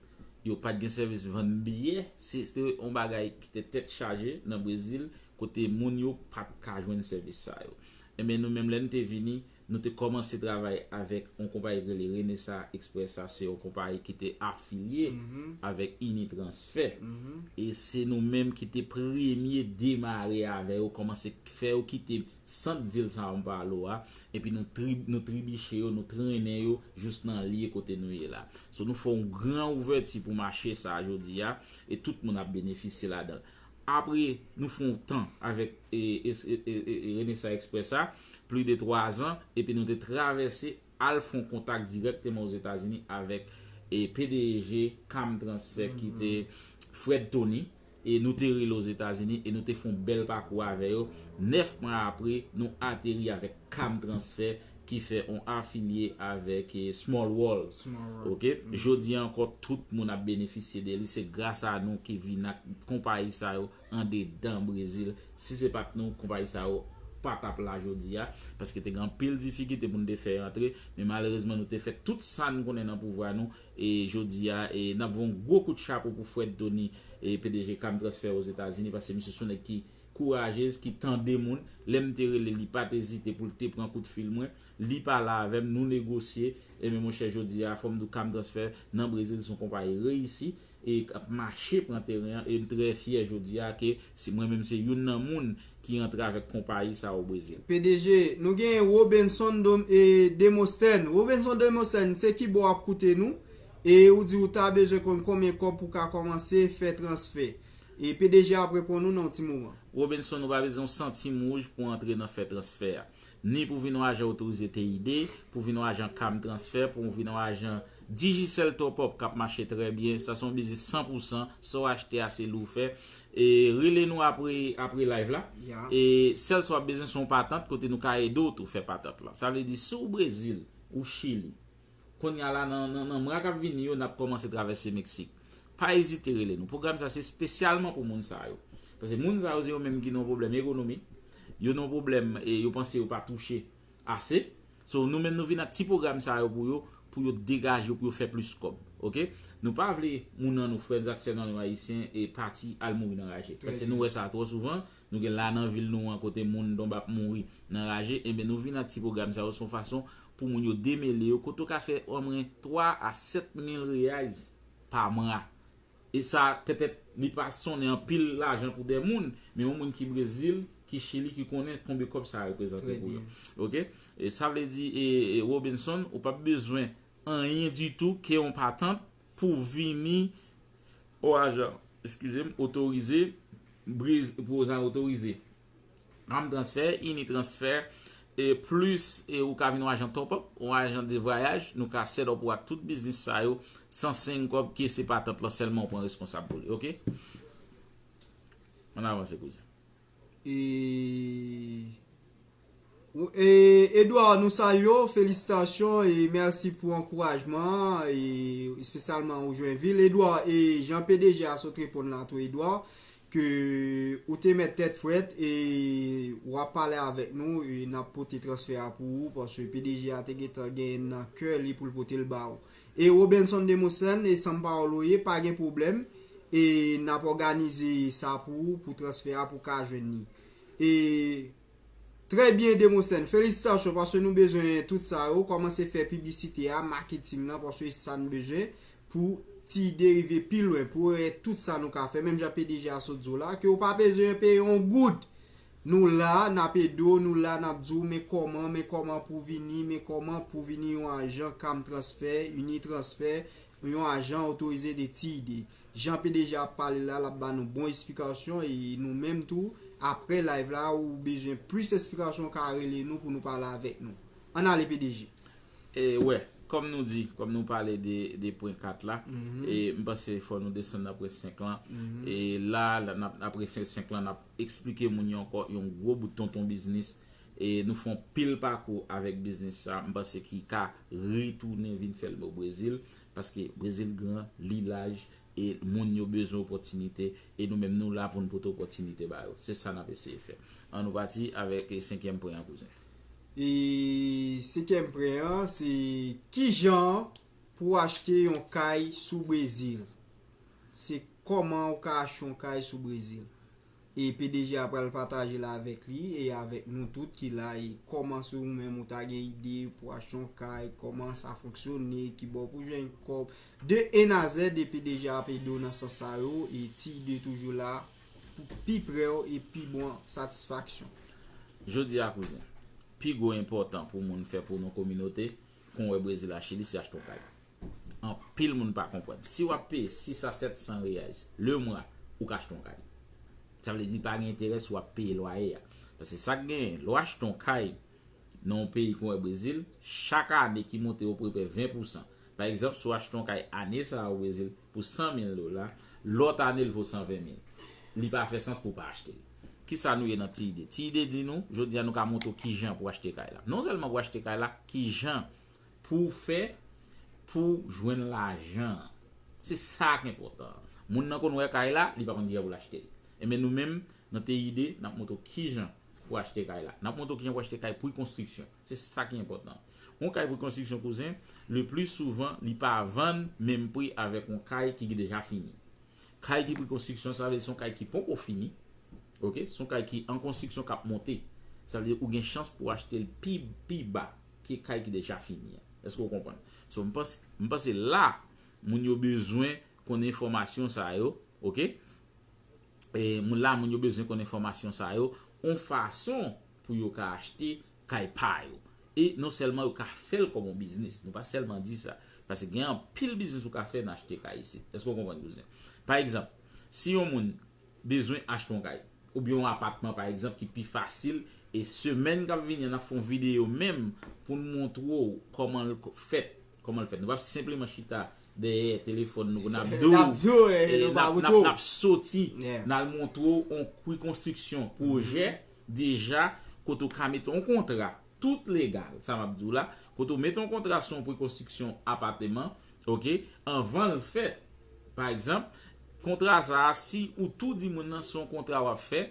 yo pa t gen sèvis vann biyè. Se, se te yon bagay ki te tèt chaje nan Brezil, kote moun yo pa t ka jwenn sèvis sa yo. Enben, nou menm, lè n te vini, nou te kòmanse travay avèk yon konpayi ki rele Renesa Express. Sa se yon konpayi ki te afilye avèk Unitransfer. E se nou menm ki te premye demare avè yo, kòmanse fè yo kite sant vil São Paulo a, epi nou tri-, nou tribiche yo, nou trennen yo jous nan lye kote nou ye la. So, nou fè yon gran ouvèti pou mache sa a jodi a, e tout moun ap benefisye ladan l. Apre, nou fè yon tan avèk, e, e, e, e, e, e Renesa Express a, plis de twa zan, epi nou te travèse al fè yon kontak dirèkteman Ozetazini avèk, e, P D G Cam Transfer ki te Fred Tony, e nou te rele Ozetazini, e nou te fè yon bèl pakou avè yo. Nèf mwa apre, nou ateri avèk Cam Transfer, ki fè yon afilye avèk eh, Small World. Small World. Ok, jodi a ankò, tout moun ap benefisye de li. Se gras a nou ki vin ak konpayi sa yo andedan Brezil. Si se pa t nou, konpayi sa yo pa t ap la jodi a, paske te gen anpil difikilte pou n te fè yo antre, men malerezman nou te fè tout sa n konnen nan pouvwa nou, e jodi a e n ap voye yon gwo kout chapo pou Fred Tony, e P D G Cam Transfer Ozetazini, paske misye se yon nèg ki kouraje, ki tande moun. Lè m te rele, li pa t ezite pou l te pran kout fil mwen. Li pale avè m, nou negosye. Ebyen monchè, jodi a fò m di w Cam Transfer nan Brezil se yon konpayi reyisi e k ap mache pran teren an, e m trè fyè jodi a ke si mwen menm se youn nan moun ki antre avèk konpayi sa o Brezil. P D G, nou gen Robenson Dom, e Demosthène. Robenson Demosthène, se ki bò w ap koute nou? E ou di ou ta bezwen konn konbyen kòb pou ka kòmanse fè transfè. E P D G ap reponn ou nan yon ti moman. Robenson, ou pa bezwen yon santim wouj pou antre nan fè transfè a. Ni pou vin yon ajan otorize T I D, pou vin yon ajan Cam Transfer, pou vin yon ajan Digicel Top Up k ap mache trè byen. Sa se yon biznis san pou san, sa w achte a se li w fè. E rele nou apre, apre live la. Ya. E sèl sa w ap bezwen se yon patant kote nou ka ede w tou fè patant lan. Sa vle di si w Brezil, ou Chili, kounye a la nan, nan, nan mwa k ap vini yo, n ap kòmanse travèse Meksik. Pa ezite rele nou. Pwogram sa se espesyalman pou moun sa yo. Paske moun sa yo se yo menm ki nan yon pwoblèm ekonomik. Yo nan yon pwoblèm e yo panse yo pa touche ase. So nou menm nou vin ak ti pwogram sa yo pou yo, pou yo degaje yo, pou yo fè plis kòb. Ok? Nou pa vle moun nan nou, frè n ak sè nan nou ayisyen e pati al mouri nan raje. Paske nou wè sa twò souvan. Nou gen la nan vil nou an kote moun donb ap mouri nan raje, ebyen nou vin ak ti pwogram sa yo se yon fason pou moun yo demele yo, kote w ka fè omwen twa a sèt mil reais pa mwa. E sa petèt li pa sonnen anpil lajan pou de moun, men yon moun ki Brezil, ki Chili, ki konnen konbyen kòb sa reprezante pou yo. Ok? E sa vle di e, e Robenson, ou p ap bezwen anyen ditou ke yon patant pou vini o ajan, eskize m, otorize, Brez, pou ojan otorize Cam Transfer, Ini Transfer, e plis e ou ka vin yon ajan Top Up, yon ajan de vwayaj, nou ka set up ou ak tout biznis sa yo san senk kòb, ke se patant lan sèlman ou pran responsab pou li, ok? Ann avanse, kouzen. E, e Edouard, nou salye w, felisitasyon e mèsi pou ankourajman an, e espesyalman ou jwenn vil. Edouard, e jan P D G a sot reponn la tou, Edouard, ke ou te mèt tèt frèt e w ap pale avèk nou e n ap pote transfè a pou ou, paske P D G a te gentan genyen nan kè li pou l pote l ba ou. E Robenson Demosthène, e San Paolo ye, pa gen pwoblèm. E n ap òganize sa pou ou, pou transfè a, pou w ka jwenn li. E trè byen, Demosthène, felisitasyon, paske nou bezwen tout sa yo. Kòmanse fè piblisite a, maketing nan, paske se sa n bezwen pou ti ide rive pi lwen, pou wè tout sa nou ka fè. Menm jan P D G a sot di w la, ke w pa bezwen peye yon goud. Nou la, n ap ede w, nou la, n ap di w, men kòman, men kòman pou vini, men kòman pou vini yon ajan Cam Transfer, Ini Transfer, yon ajan otorize de T I D. Jan P D G a ap pale la, l ap ba nou bon esplikasyon, e nou menm tou, apre live la, ou bezwen plis esplikasyon, w ka rele nou pou nou pale avèk nou. Ann ale, P D G. E wè, kòm nou di, kòm nou pale de, de pwen kat la, e m panse fò nou desann nan pwen senk lan. E la, la n ap, apre pwen senk lan, n ap eksplike moun yo ankò yon gwo bout tonton biznis. E nou fè yon pil pakou avèk biznis sa, m panse ki ka retounen vin fè l o Brezil, paske Brezil gran, li laj, e moun yo bezwen opòtinite, e nou menm nou la pou n pote opòtinite ba yo. Se sa n ap eseye fè. Ann nou pati avèk e, senkyèm pwen an, kouzen. E senkyèm pwen an, se kijan pou w achte yon kay sou Brezil. Se kòman ou ka achte yon kay sou Brezil. E P D G a pral pataje l avèk li e avèk nou tout ki la. E kòman si ou menm ou ta gen ide pou achte yon kay, kòman sa fonksyone, ki bò pou jwenn kòb. De A na Z, e P D G a ap ede w nan sans sa yo, e ti ide toujou la pou pi prè w e pi bon satisfaksyon. Jodi a, kouzen, pi gwo enpòtan pou moun fè pou nou kominote, kon wè Brezil a Chili, se achte yon kay. Anpil moun pa konprann. Si w ap peye sis a sèt san reais le mwa, ou ka achte yon kay. Sa vle di pa gen enterè si w ap peye lwaye a. Paske sa k genyen, lè w achte yon kay nan yon peyi kon wè Brezil, chak ane ki monte oprepè ven pousan. Pa egzanp, si w achte yon kay ane sa a o Brezil pou san mil dola, lòt ane l vo san ven mil. Li pa fè sans pou w pa achte l. Kisa nou ye nan Ti Ide? Ti Ide di nou, jodi a nou ka montre w kijan pou achte kay la. Non sèlman pou achte kay la, kijan pou w fè pou jwenn lajan. Se sa k enpòtan. Moun nan konn wè kay la, li pa konn kijan pou l achte l. Enben nou menm, nan Ti Ide, n ap montre w kijan pou achte kay la. N ap montre w kijan pou achte kay pri konstriksyon. Se sa ki enpòtan. Yon kay pri konstriksyon, kouzen, le pli souvan, li pa vann menm pri avèk yon kay ki deja fini. Kay ki pri konstriksyon, sa vle di se yon kay ki poko fini. Ok? Se yon kay ki an konstriksyon k ap monte. Sa vle di ou gen chans pou achte l pi, pi ba ke kay ki deja fini an. Èske w konprann? So, m panse, m panse la, moun yo bezwen konn enfòmasyon sa yo, ok? E moun la, moun yo bezwen konn enfòmasyon sa yo, yon fason pou yo ka achte kay pa yo. E non sèlman yo ka fè l kòm yon biznis. Nou pa sèlman di sa. Paske gen anpil biznis ou ka fè nan achte kay isit. Èske w konprann, kouzen? Pa egzanp, si yon moun bezwen achte yon kay, oubyen yon apatman, pa egzanp, ki pi fasil, e semèn k ap vini an, n ap fè yon videyo menm pou n montre w kòman l fèt. Kòman l fèt. Nou p ap senpleman chita dèyè telefòn nou pou n ap di w, n ap di w, eh, e nou n pa ap, n ap, woto. N ap soti, yeah, n al montre w yon pri konstriksyon pwojè, deja, kote w ka mete yon kontra, tout legal, sa m ap di w la, kote w mete yon kontra sou yon pri konstriksyon apatman, ok, anvan l fèt. Pa egzanp, kontra sa a, si ou tou di moun nan se yon kontra w ap fè,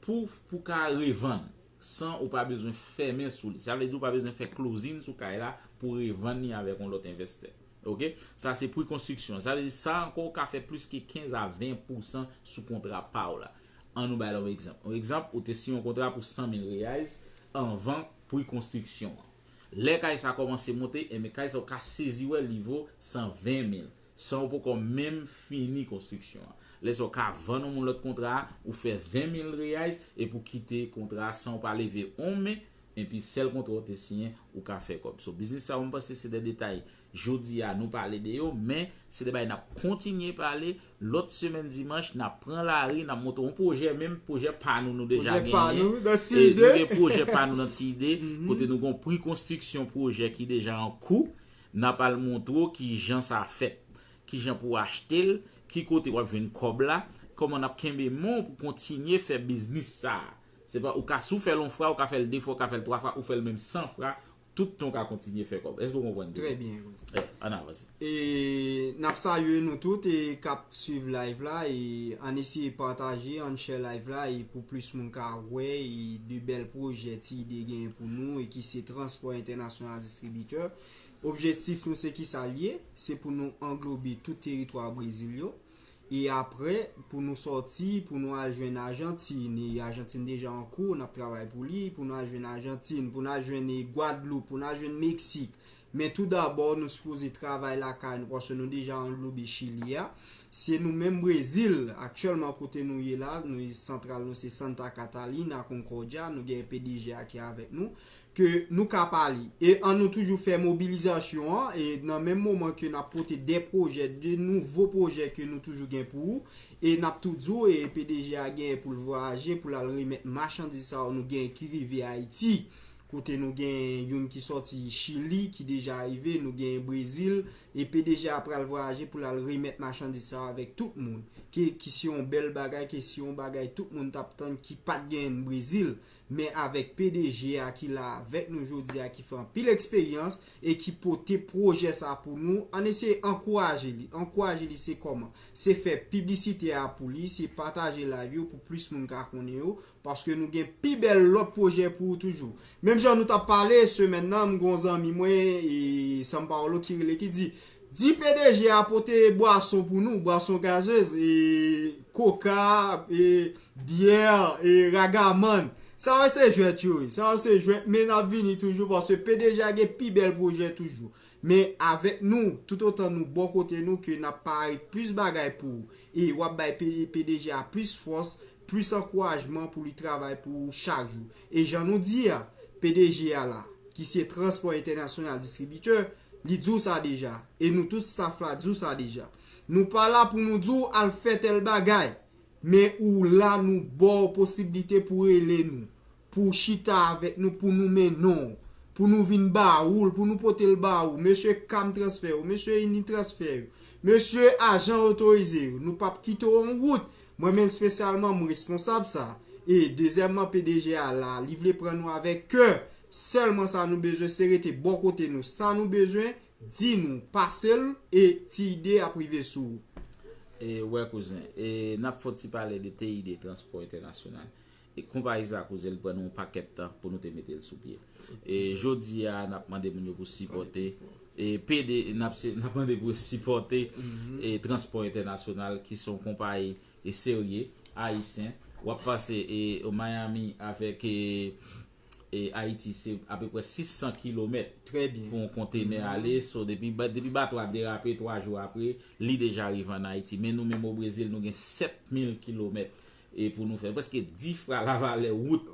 pou, pou ka revann, san ou pa bezwen fèmen sou li. Sa vle di ou pa bezwen fè closing sou kay la pou revann li avèk yon lòt envestè. Ok? Sa se pri konstriksyon. Sa vle di sa ankò ou ka fè plis ke kenz a ven pousan sou kontra pa w la. An nou bay yon egzanp. Yon egzanp, ou te siyen yon kontra pou san mil reais anvan pri konstriksyon an. Lè kay sa kòmanse monte, enben kay sa ou ka sezi wè li vo san ven mil, san ou poko menm fini konstriksyon an. Lè sa ou ka vann yon moun lòt kontra a, ou fè ven mil reais epi ou kite kontra a san ou pa leve yon men, epi sèl kontra ou te siyen, ou ka fè kòb. So, biznis sa yo, m panse se de detay. Jodi a, nou pale de yo, men se de bagay n ap kontinye pale. Lòt semèn dimanch, n ap pran lari, n ap montre yon pwojè, menm pwojè pa nou, nou deja genyen. Pwojè pa nou, nan Ti Ide. E nou gen pwojè pa nou nan Ti Ide, kote nou gen yon pri konstriksyon pwojè ki deja an kou. N ap al montre w kijan sa fèt, kijan pou w achte l, ki kote w ap jwenn kòb la, kòman n ap kenbe men w pou kontinye fè biznis sa a. Se pa, ou ka, si w fè l yon fwa, ou ka fè l de fwa, ou ka fè l twa fwa, ou fè l menm san fwa, tout tan w ka kontinye fè kòb. Èske w konprann? Trè byen, kouzen. Eh, ann avanse. E n ap salye nou tout e k ap swiv live la, e ann eseye pataje, ann share live la, e pou plis moun ka wè, e de bèl pwojè Ti Ide genyen pou nou, e ki se Transpò Entènasyonal Distribitè. Objektif nou se kisa l ye? Se pou nou anglobe tout teritwa Brezil yo. E apre, pou nou sòti, pou nou al jwenn Ajantin, e Ajantin deja an kou, n ap travay pou li, pou nou al jwenn Ajantin, pou nou al jwenn, e, Gwadloup, pou nou al jwenn Meksik. Men tou dabò, nou sipoze travay lakay nou, paske nou deja anglobe Chili a. Se nou menm Brezil, aktyèlman kote nou ye la, nou, santral nou se Santa Catalina, Concordia, nou gen P D G a ki avèk nou, ke nou ka pale. E ann nou toujou fè mobilizasyon an, e nan menm moman ke n ap pote de pwojè, de nouvo pwojè ke nou toujou gen pou ou, e n ap tou di w, e P D G a genyen pou l vwayaje, pou l al remèt machandiz sa yo nou genyen ki rive Ayiti, kote nou gen youn ki sòti Chili, ki deja rive, nou gen Brezil, e P D G a pral vwayaje pou l al remèt machandiz sa yo avèk tout moun, ke, ki se yon bèl bagay, ke se yon bagay tout moun t ap tann ki pa t genyen Brezil. Men avèk P D G a ki la avèk nou jodi a, ki fè anpil eksperyans e ki pote pwojè sa pou nou, ann eseye ankouraje li. Ankouraje li se kòman? Se fè piblisite a pou li, se pataje live yo pou plis moun ka konnen yo, paske nou gen pi bèl lòt pwojè pou ou toujou. Menm jan nou t ap pale semèn nan, m gen yon zanmi mwen, e San Paolo ki rele, ki di, di P D G a pote bwason pou nou, bwason gazez, e koka, e byè, e ragamann. Sa yo se jwèt yo ye. Sa yo se jwèt, men n ap vini toujou paske P D G a gen pi bèl pwojè toujou. Men avèk nou, toutotan nou bò kote nou, ke n ap pare plis bagay pou ou. E w ap bay P-, P D G a plis fòs, plis ankourajman pou li travay pou ou chak jou. E jan nou di a, P D G a la, ki se Transpò Entènasyonal Distribitè, li di w sa deja. E nou tout staff la di w sa deja. Nou pa la pou nou di w al fè tèl bagay. Men ou la, nou ba w posiblite pou rele nou, pou w chita avèk nou, pou nou mennen w, pou nou vin ba ou l, pou nou pote l ba ou. Mesye Cam Transfer yo, mesye Ini Transfer yo, mesye ajan otorize yo, nou p ap kite w an wout. Mwen menm espesyalman, m responsab sa. E dezyèmman, P D G a la, li vle pran nou avèk kè. Sèlman sa nou bezwen, se rete bò kote nou. Sa nou bezwen, di nou, pase l, e ti ide ap rive sou ou. E wè kouzen, e n ap fè yon ti pale de T I D, Transpò Entènasyonal. E konpayi sa kouzen, li pran nou yon pakèt tan pou nou te mete l sou pye. E jodi a, n ap mande moun yo pou sipòte. E P D, n ap, n ap mande pou yo sipòte e Transpò Entènasyonal, ki se yon konpayi e serye, ayisyen. W ap pase e Miami avèk e e Ayiti se apeprè sis san kilomèt Trè byen. Pou yon kontenè ale. So, depi, ba- depi bato a derape, twa jou apre, li deja rive ann Ayiti. Men nou menm o Brezil, nou gen sèt mil kilomèt e pou nou fè. Prèske dis fwa lavalè wout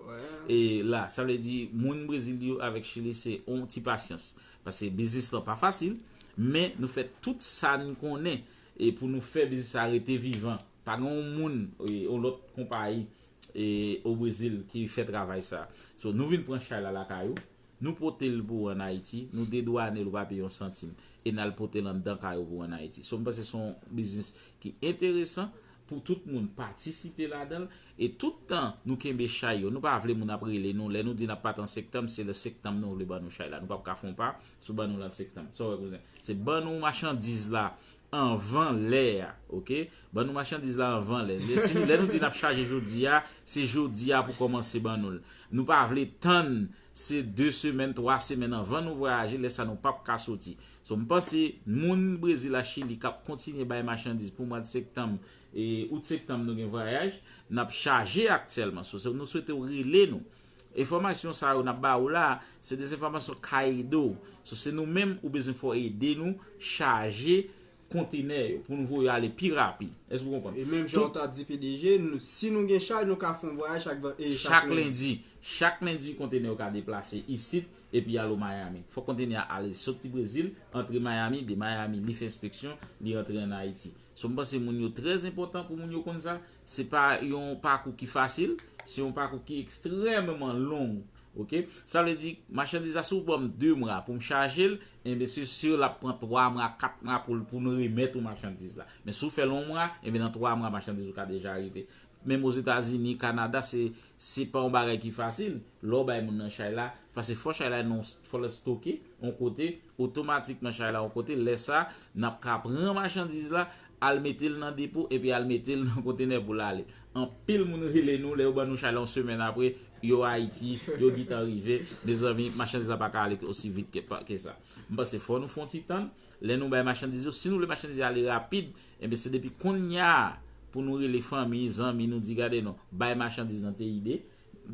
e la. Sa vle di, moun Brezil yo avèk Chili se yon ti pasyans. Paske biznis lan pa fasil, men nou fè tout sa n konnen e pou nou fè biznis sa rete vivan. Pa gen yon moun, e, yon lòt konpayi e, o Brezil ki fè travay sa. So, nou vin pran chay la lakay ou, nou pote l pou ou ann Ayiti, nou dedwane l, ou pa peye yon santim, e n al pote l anndan kay ou pou ou ann Ayiti. So, m panse se yon biznis ki enteresan pou tout moun patisipe ladan l, e tout tan nou kenbe chay yo, nou pa vle moun ap rele nou, lè nou di n ap pati an septanm, se lè septanm nou vle ban nou chay la. Nou p ap ka fè yon pa, si w ban nou l an septanm. Sa w wè, kouzen? Se ban nou machandiz la anvan lè a, oke? Ban nou machandiz la anvan lè. Lè, si nou, lè nou di n ap chaje jodi a, se jodi a pou kòmanse ban nou l. Nou pa vle tann se de semèn, twa semèn anvan nou vwayaje, lè sa nou p ap ka soti. So, m panse moun Brezil a Chili k ap kontinye bay machandiz pou mwa septanm, e, out septanm nou gen vwayaj, n ap chaje aktyèlman. So, se, nou swete w rele nou. Enfòmasyon sa yo n ap ba ou la, se de enfòmasyon ka ede w. So, se nou menm ou bezwen fè w ede nou chaje kontenè yo pou nou voye ale pi rapid. Èske w konprann? E menm jan w t ap di P D G, nou, si nou gen chay, nou ka fè yon vwayaj chak, e, chak, chak lendi. Lendi. Chak lendi, kontenè yo ka deplase isit epi al o Miami. Fòk kontenè a ale soti Brezil, antre Miami, de Miami, li fè enspeksyon, li antre ann Ayiti. So, m panse moun yo trè enpòtan pou moun yo konn sa. Se pa yon pakou ki fasil, se yon pakou ki ekstrèmman long. Oke? Sa vle di, machandiz la, si w ban m de mwa pou m chaje l, enben, se si l ap pran twa mwa, kat mwa pou, pou nou remèt ou machandiz la. Men si w fè l yon mwa, enben, nan twa mwa, machandiz ou ka deja rive. Menm Ozetazini, Kanada, se, se pa yon bagay ki fasil. Lè w bay moun nan chay la, paske fò chay la, non, fò l stoke, yon kote, otomatikman chay la yon kote, lè sa, n ap ka pran machandiz la, al mete l nan depo, epi al mete l nan kontenè pou l ale. Anpil moun rele nou, lè yo ban nou chay la yon semèn apre, yo Ayiti, yo gentan rive. Mezanmi, machandiz la pa ka ale osi vit ke, ke sa. M panse fò nou fè yon ti tann, lè nou bay machandiz yo, si nou vle machandiz yo ale rapid, enben se depi kounye a pou nou rele fanmi, zanmi, nou di, gade non, bay machandiz nan T I D,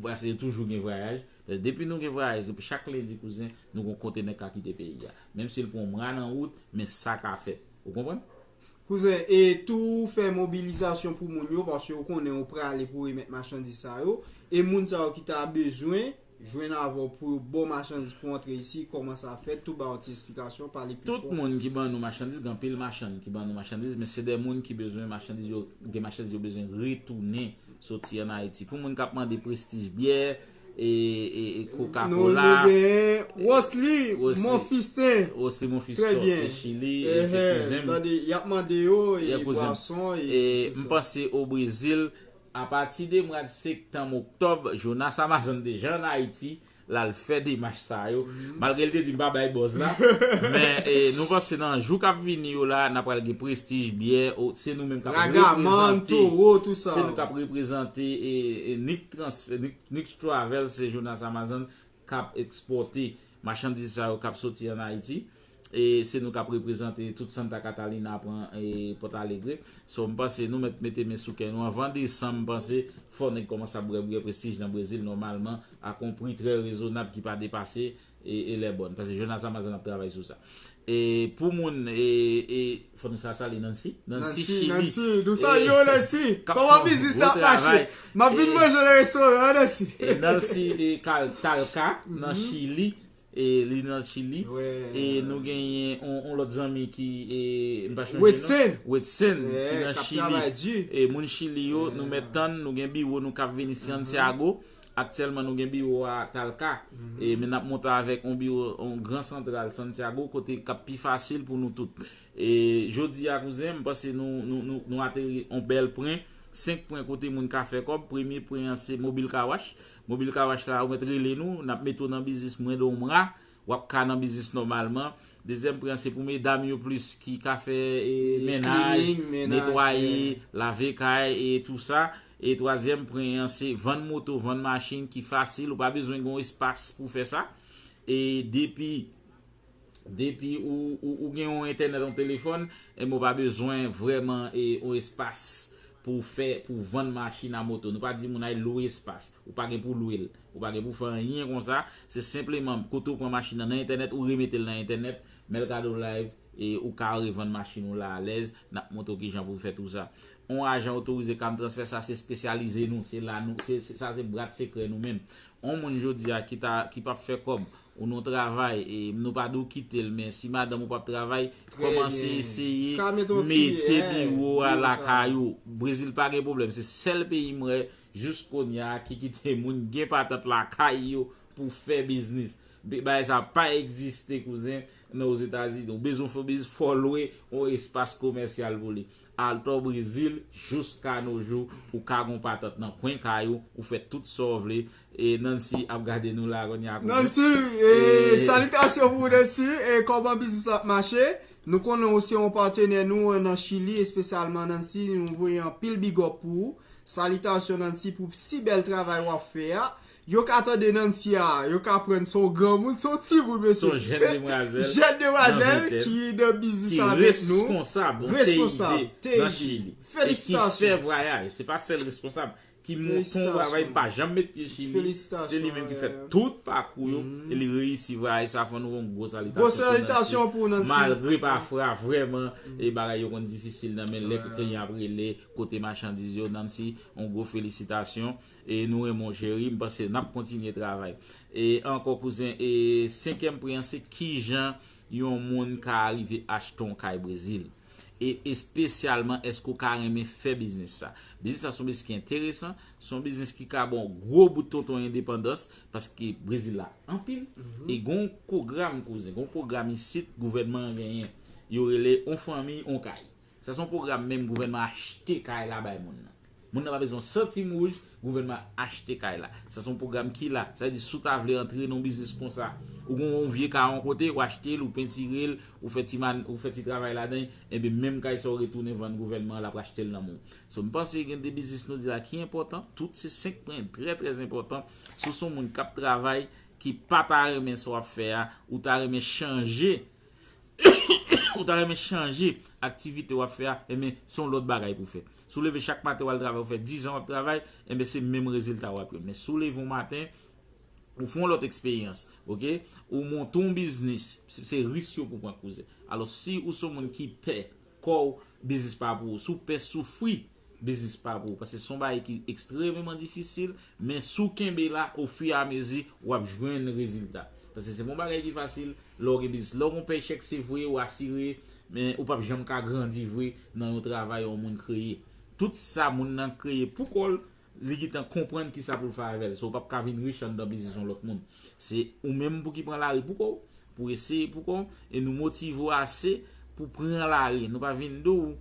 paske yo toujou gen vwayaj. Depi nou gen vwayaj, depi chak lendi, kouzen, nou gon kontenè k ka kite peyi a. Menm si l pran mwa nan wout, men sa ka fèt. Ou konprann? Kouzen, e tou fè mobilizasyon pou moun yo, paske ou konnen ou prale pou remèt machandiz sa yo. E moun sa yo ki ta bezwen jwenn avè w pou yo ba w machandiz pou antre isi, kòman sa fèt, tou ba w ti esplikasyon, pale pi fò. Tout moun ki ban nou machandiz, gen anpil machann ki ban nou machandiz, men se de moun ki bezwen machandiz yo, gen machandiz yo bezwen retounen soti ann Ayiti. Pou moun k ap mande Prestige byè, e, e, e Coca-Cola. Nou, nou gen Wosly Monfiston. Wosly Monfiston, se Chili, e se kouzen m. Tande, y ap mande yo, e bwason, e tout sa. M panse o Brezil, apati de mwa septanm, oktòb, Jonas Amazon deja ann Ayiti, l al fè demach sa yo. Malgre l te di m pa bay bòz la. Men, e, nou panse nan jou k ap vini yo la, n ap pral gen Prestige byè, o, se nou menm k ap reprezante. Ragaman, Toro, tout sa. Se nou k ap reprezante, e, e, Nick Transfer, Nick, Nick Travel, se Jonas Amazon k ap ekspòte machandiz sa yo k ap soti ann Ayiti. E se nou k ap reprezante tout Santa Catalina, pran, e, Port Alegre. So, m panse nou mèt mete men sou kè nou. Anvan desanm, m panse fò nèg kòmanse ap bwè byè Prestige nan Brezil nòmalman ak yon pri trè rezonab ki pa depase e, e lè bòn. Paske Jonas Amazon ap travay sou sa. E pou moun, e, e fò nou sa salye Nancy. Nancy, Chili. Nancy, nou salye w, Nancy. Kòman biznis ap mache? M ap vin manje nan restoran, Nancy. E Nancy, e, Tal-, Talca, nan Chili. E li nan Chili. E nou genyen on, on lòt zanmi ki, e, m pa chonje non. Wedson. Wedson, ki nan Chili. E moun Chili yo, nou mèt tann, nou gen biwo nou k ap vini Santiago. Aktyèlman, nou gen biwo a Talca. E, men n ap monte avèk on biwo, on gran santral Santiago, kote k ap pi fasil pou nou tout. E jodi a, kouzen, m panse nou, nou, nou, nou ateri on bèl pwen. Senk pwen kote moun ka fè kòb. Premye pwen an se Mobil Car Wash. Mobil Car Wash la, ou mèt rele nou, n ap mete w nan biznis mwen de yon mwa. W ap ka nan biznis nòmalman. Dezyèm pwen an se pou medam yo plis ki ka fè e, mennaj, cleaning, mennaj, netwaye, lave kay e tou sa. E twazyèm pwen an se vann moto, vann machin ki fasil. Ou pa bezwen gen yon espas pou fè sa. E depi Depi ou, ou, ou gen yon entènèt, yon telefòn, e ou pa bezwen vrèman e, yon espas pou fè, pou vann machin a moto. Nou pa di moun al lwe espas. Ou pa gen pou lwe l. Ou pa gen pou fè anyen konsa. Se senpleman kote ou pran machin nan, nan entènèt, ou remete l nan entènèt, Melkado Live, e ou ka revann machin ou la alèz, n ap montre w kijan pou fè tou sa. Yon ajan otorize Cam Transfer, sa se espesyalize nou, se la nou, se, se, sa se brat sekrè nou menm. Yon moun jodi a ki ta, ki p ap fè kòb, ou nan travay, e nou pa di w kite l, men si madanm ou p ap travay, kòmanse eseye mete biwo a lakay ou. Brezil pa gen pwoblèm, se sèl peyi m wè jis kounye a ki kite moun gen patant lakay yo pou fè biznis. Bagay sa pa egziste, kouzen, nan Ozetazini. Ou bezwen fè biznis, fò w lwe yon espas komèsyal pou li. Al to Brezil, jiska no jou, ou ka gon patant nan kwen kay ou, ou fè tout sa w vle. E Nancy ap gade nou la kounye a. Nancy, e, e, salitasyon pou ou, Nancy. E kòman biznis la ap mache? Nou konnen ou se yon patenè nou nan Chili, espesyalman Nancy, nou voye anpil big up pou ou. Salitasyon Nancy pou si bèl travay w ap fè a. Yo ka tande Nancy a, yo ka pran se yon granmoun, se yon timoun, mesye. Se yon jèn demwazèl. Jèn demwazèl ki nan biznis avèk nou. Ki reskonsab, yon T I D nan Chili. Felisitasyon. E ki fè vwayaj. Se pa sèl reskonsab. Ki monte yon travay, pa janm met pye Chili. Se li menm ki fè tout pakou yo. E li reyisi vwayaj sa. Fò nou yon gwo salitasyon pou Nancy. Malgre pafwa, vrèman, e bagay yo konn difisil nan men lè kliyan ap rele, kote machandiz yo, Nancy, yon gwo felisitasyon. E nou renmen w, cheri, m panse n ap kontinye travay. E ankò, kouzen, e senkyèm pwen an, se kijan yon moun ka rive achte yon kay Brezil. E espesyalman, èske w ka renmen fè biznis sa? Biznis sa se yon biznis ki enteresan, se yon biznis ki ka ba w gwo bout tonton endepandans, paske Brezil la anpil. E gon pwogram, kouzen, gon pwogram isit, gouvènman an genyen. Yo rele On Fanmi, On Kay. Sa se yon pwogram menm gouvènman achte kay la bay moun nan. Moun nan pa bezwen yon santim wouj, gouvènman achte kay la. Sa se yon pwogram ki la. Sa vle di, si w ta vle antre nan yon biznis konsa, ou gen yon vye kay yon kote, ou achte l, ou pentire l, ou fè ti man, ou fè ti travay ladan l, enben menm kay sa w retounen vann gouvènman an, l ap achte l nan men w. So, m panse gen de biznis nou di la ki enpòtan, tout se senk pwen trè, trè enpòtan. Si w se yon moun k ap travay, ki pa ta renmen sa w ap fè a, ou ta renmen chanje, ou ta renmen chanje aktivite w ap fè a, enben, se yon lòt bagay pou w fè. Si w leve chak maten w al travay, ou fè diz an w ap travay, enben, se menm rezilta w ap jwenn. Men si w leve yon maten, ou fè yon lòt eksperyans, oke? Ou monte yon biznis, se, se risk yo pou pran, kouzen. Alò, si ou se yon moun ki pè kò w, biznis pa pou ou. Si w pè soufri, biznis pa pou ou. Paske se yon bagay ki ekstrememan difisil, men si w kenbe la, ofiramezi, w ap jwenn rezilta. Paske se pa yon bagay ki fasil, lè w gen biznis. Lè w gen pèy chèk, se vre, ou asire, men ou p ap janm ka grandi vre nan yon travay yon moun kreye. Tout sa moun nan kreye pou kò l, li gentan konprann kisa pou l fè avè l. So, ou p ap ka vin rich anndan biznis yon lòt moun. Se ou menm pou ki pran lari pou kò w, pou eseye pou kò w, e nou motive w ase pou pran lari. Nou pa vin di w,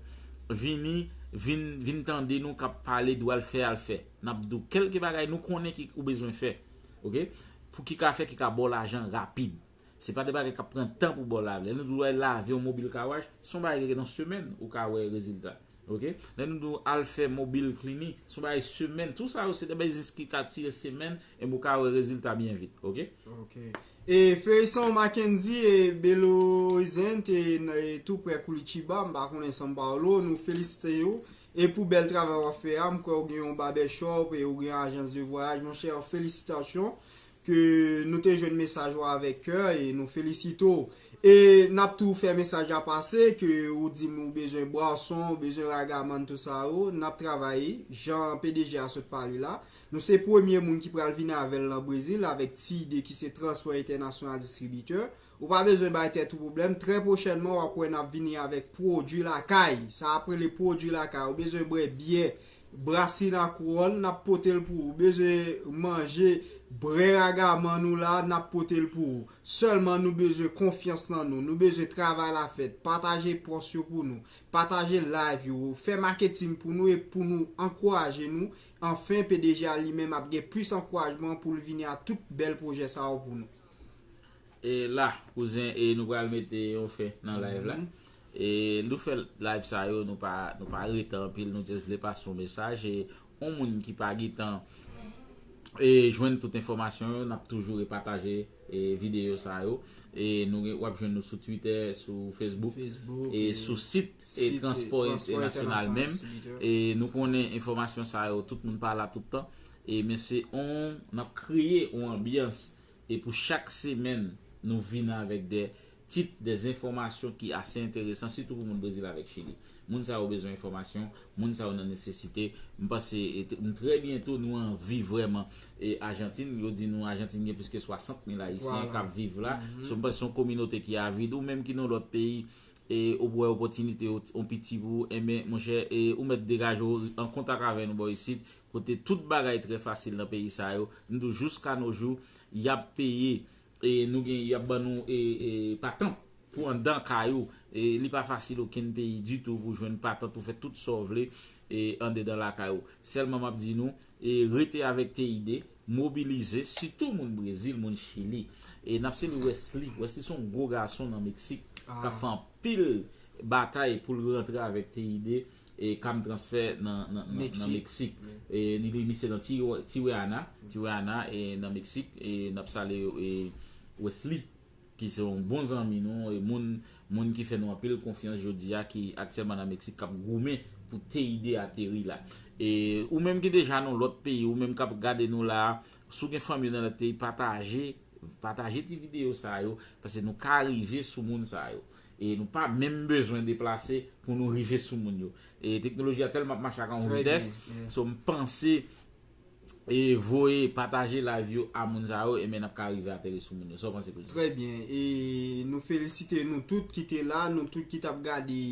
vini, vin, vin tande nou k ap pale, di w al fè, al fè. N ap di w kèlke bagay nou konnen ki ou bezwen fè. Oke? Pou ki ka fè, ki ka ba w lajan rapid. Se pa de bagay k ap pran tan pou ba w lajan. Lè nou di w al lave yon mobil car wash, se yon bagay ki nan semèn ou ka wè rezilta. Oke? Lè nou di w al fè mobil klinik, se yon bagay semèn. Tout sa yo se de biznis ki ka tire semèn, e ou ka wè rezilta byen vit. Oke? Oke. E Ferison Mackendy e Belo Horizonte e, e tou prè Curitiba, m pa konnen São Paulo, nou felisite yo. E pou bèl travay w ap fè a, m kwè ou gen yon barbershop e ou gen ajans de vwayaj, monchè, felisitasyon. Ke nou te jwenn mesaj ou avèk kè e nou felisite w. E n ap tou fè mesaj la pase ke ou di m ou bezwen bwason, ou bezwen ragaman, tou sa yo, n ap travay, jan P D G a sot pale la. Nou se premye moun ki pral vini avè l nan Brezil avèk ti ide ki se transpò entènasyonal distribitè. Ou pa bezwen bay tèt ou pwoblèm. Trè pwochènman, w ap wè n ap vini avèk pwodui lakay. Sa ap rele pwodui lakay. Ou bezwen bwè byè, Brasina Kouwòn, n ap pote l pou ou. Bezwen manje brè ragaman nou la, n ap pote l pou ou. Sèlman nou bezwen konfyans nan nou. Nou bezwen travay la fèt. Pataje pòs yo pou nou. Pataje live yo. Fè maketing pou nou e pou nou ankouraje nou. Anfen, P D G a li menm ap gen plis ankourajman pou l vini a tout bèl pwojè sa yo pou nou. E la, kouzen, e nou pral mete yon fen nan live la. E nou fè live sa yo, nou pa nou pa rete anpil, nou just vle pase yon mesaj. E yon moun ki pa gentan e jwenn tout enfòmasyon yo, n ap toujou repataje e videyo sa yo. E nou gen, w ap jwenn nou sou Twitter, sou Facebook, Facebook, e e sou sit e sit, e Transpò Transpò Entènasyonal Entènasyonal menm. Distribitè. E nou konnen enfòmasyon sa yo, tout moun pa la tout tan. E men se on, n ap kreye yon anbyans e pou chak semèn, nou vin avèk de tit, de enfòmasyon ki ase enteresan, sitou pou moun Brezil avèk Chili. Moun sa yo bezwen enfòmasyon, moun sa yo nan nesesite. M panse e t- m trè byento nou anvi vrèman e Ajantin. Yo di nou Ajantin gen plis ke swasant mil Ayisyen Vwala. K ap viv la. So m panse se yon kominote ki avid, ou menm ki nan lòt peyi, e ou wè opòtinite yo, yon piti pou ou, enben monchè, e ou mèt degaje w an kontak avè nou bò isit, kote tout bagay trè fasil nan peyi sa yo. M di w jouska no jou, y ap peye e nou gen, y ap ban nou e, e patant pou anndan kay ou. E li pa fasil okenn peyi ditou pou jwenn patant ou fè tout sa w vle e andedan lakay ou. Sèlman m ap di nou, e rete avèk T I D, mobilize, sitou moun Brezil, moun Chili. E n ap salye Wesley. Wesley se yon gwo gason nan Meksik k ap fè anpil batay pou l rantre avèk T I D e kam transfè nan, nan, nan, nan Meksik. Meksik. E li, li misye nan Tijuana, Tijuana e nan Meksik. E n ap salye e Wesley, ki se yon bon zanmi nou, e moun, moun ki fè nou anpil konfyans jodi a, ki aktyèlman nan Meksik, k ap goumen pou T I D ateri la. E ou menm ki deja nan lòt peyi, ou menm k ap gade nou la, si w gen fanmi w nan lòt peyi, pataje, pataje ti videyo sa yo, paske nou ka rive sou moun sa yo. E nou pa menm bezwen deplase pou nou rive sou moun yo. E teknoloji a tèlman ap mache ak yon Trè vitès, byen, yeah. So m panse e voye, pataje live yo a moun sa yo, e men n ap ka rive ateri sou moun yo. Sa w panse, kouzen? Trè byen. E nou felisite nou tout ki te la, nou tout ki t ap gade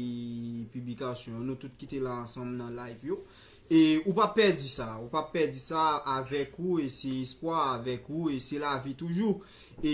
piblikasyon, nou tout ki te la ansanm nan live yo. E ou p ap pèdi sa, ou p ap pèdi sa avèk ou, e se espwa avèk ou, e se lavi toujou. E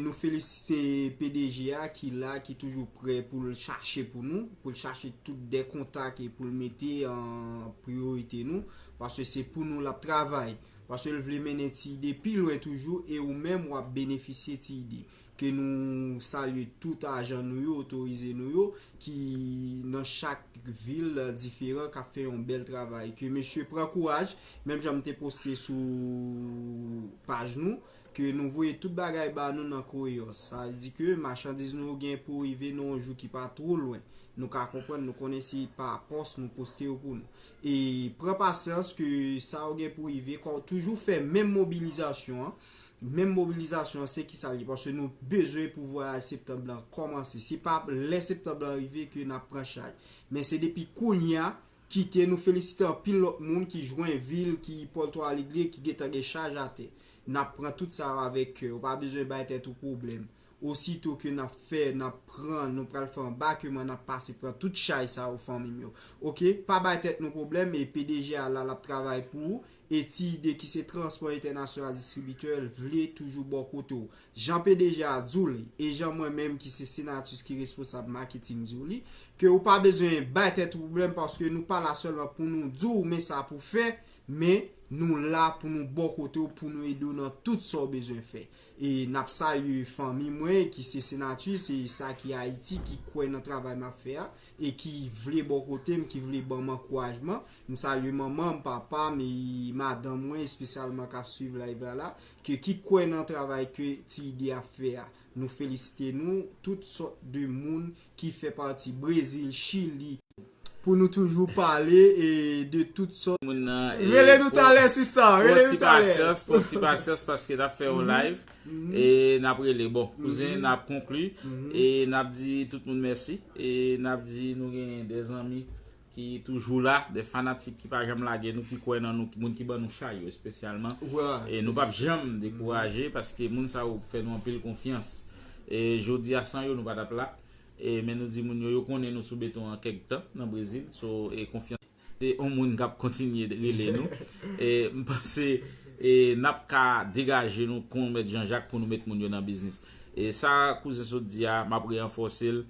nou felisite P D G a ki la, ki toujou prè pou l chache pou nou, pou l chache tout de kontak e pou l mete an priyorite nou, paske se pou nou l ap travay. Paske l vle mennen Ti Ide pi lwen toujou, e ou menm w ap benefisye Ti Ide. Ke nou salye tout ajan nou yo, otorize nou yo, ki nan chak vil diferan, k ap fè yon bèl travay. Ke mesye pran kouraj, menm jan m te poste sou paj nou, ke nou voye tout bagay ba nou nan Correios. Sa vle di ke machandiz nou yo gen pou rive nan yon jou ki pa two lwen. Nou ka konprann, nou konnen se pa pòs nou poste yo pou nou. E pran pasyans ke sa yo gen pou rive, kò toujou fè menm mobilizasyon an. Menm mobilizasyon an, se kisa l ye? Paske nou bezwen pou vwayaj septanm lan kòmanse. Se pa lè septanm lan rive ke n ap pran chay. Men se depi kounye a, kite nou felisite anpil lòt moun ki jwenn vil, ki pòl twa ligle, ki gentan gen chaj atè. N ap pran tout sa yo avèk kè. Ou pa bezwen bay tèt ou pwoblèm. Osito ke n ap fè, n ap pran, nou pral fè anbakeman, n ap pase pran tout chay sa yo, fanmi m yo. Oke? Pa bay tèt nou pwoblèm, e P D G a la, l ap travay pou ou. E Ti Ide ki se Transpò Entènasyonal Distribitè, l vle toujou bò kote w. Jan P D G a di w li, e jan mwen menm ki se Senatus ki responsab maketing di w li, ke ou pa bezwen bay tèt ou pwoblèm, paske nou pa la sèlman pou nou di w men sa pou fè, men nou la pou nou bò kote w, pou nou ede w nan tout sa w bezwen fè. E n ap salye fanmi mwen ki se Senatus, e sa ki Ayiti, ki kwè nan travay m ap fè a, e ki vle bò kote m, ki vle ban m ankourajman. M salye manman m, papa m, e madanm mwen espesyalman k ap swiv live la la, ke ki kwè nan travay ke Ti Ide ap fè a. Nou felisite nou, tout sòt de moun ki fè pati Brezil, Chili, pou nou toujou pale e de tout sòt. Moun nan e Rele nou pran- talè, sista. pran Rele ti nou talè. Pasyans, pran ti pasyans paske n ap fè yon live. E n ap rele. Bon, kouzen, n ap konkli. E n ap di tout moun mèsi. E n ap di nou gen de zanmi ki toujou la, de fanatik ki pa janm lage nou, ki kwè nan nou, moun ki ban nou chay yo espesyalman. Wè. E nou p ap janm dekouraje paske moun sa yo fè nou anpil konfyans. E jodi a, san yo, nou pa t ap la. E men nou di moun yo, yo konnen nou sou beton an kèk tan nan Brezil. So, e konfyans. Se yon moun k ap kontinye rele nou. E, m panse e, n ap ka degaje nou kon Mèt Jan Jak pou nou met moun yo nan biznis. E sa kouzen sot di a, m ap ranfòse l.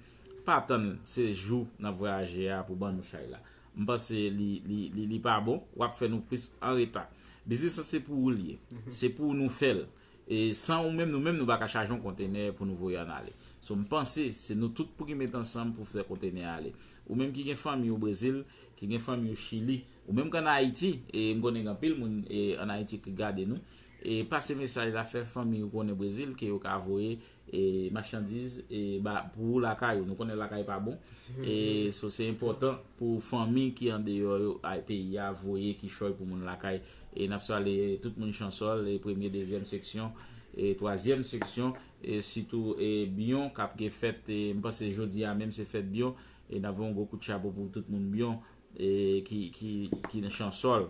Pa tann se jou n ap vwayaje a pou ban nou chay la. M panse li, li, li, li pa bon, w ap fè nou plis an reta. Biznis lan se pou ou l ye. Se pou nou fè l. E san ou menm, nou menm, nou pa ka chaje yon kontenè pou nou voye ann ale. So, m panse se nou tout pou ki met ansanm pou fè kontenè a ale. Ou menm ki gen fanmi ou Brezil, ki gen fanmi ou Chili, ou menm k ann Ayiti, e m konnen gen anpil moun e, ann Ayiti ki gade nou, e pase mesaj la, fè fanmi ou konnen Brezil ke yo ka voye e, machandiz e, ba, pou ou lakay ou. Nou konnen lakay pa bon. E so se enpòtan pou fanmi ki andeyò yo, ay, peyi a, voye kichòy pou moun lakay. E n ap salye tout moun Chansòl, e premye, dezyèm seksyon, e twazyèm seksyon, e sitou e Byon k ap gen fèt, e m panse jodi a menm se fèt Byon, e n ap voye yon gwo kout chapo pou tout moun Byon e ki, ki, ki nan Chansòl.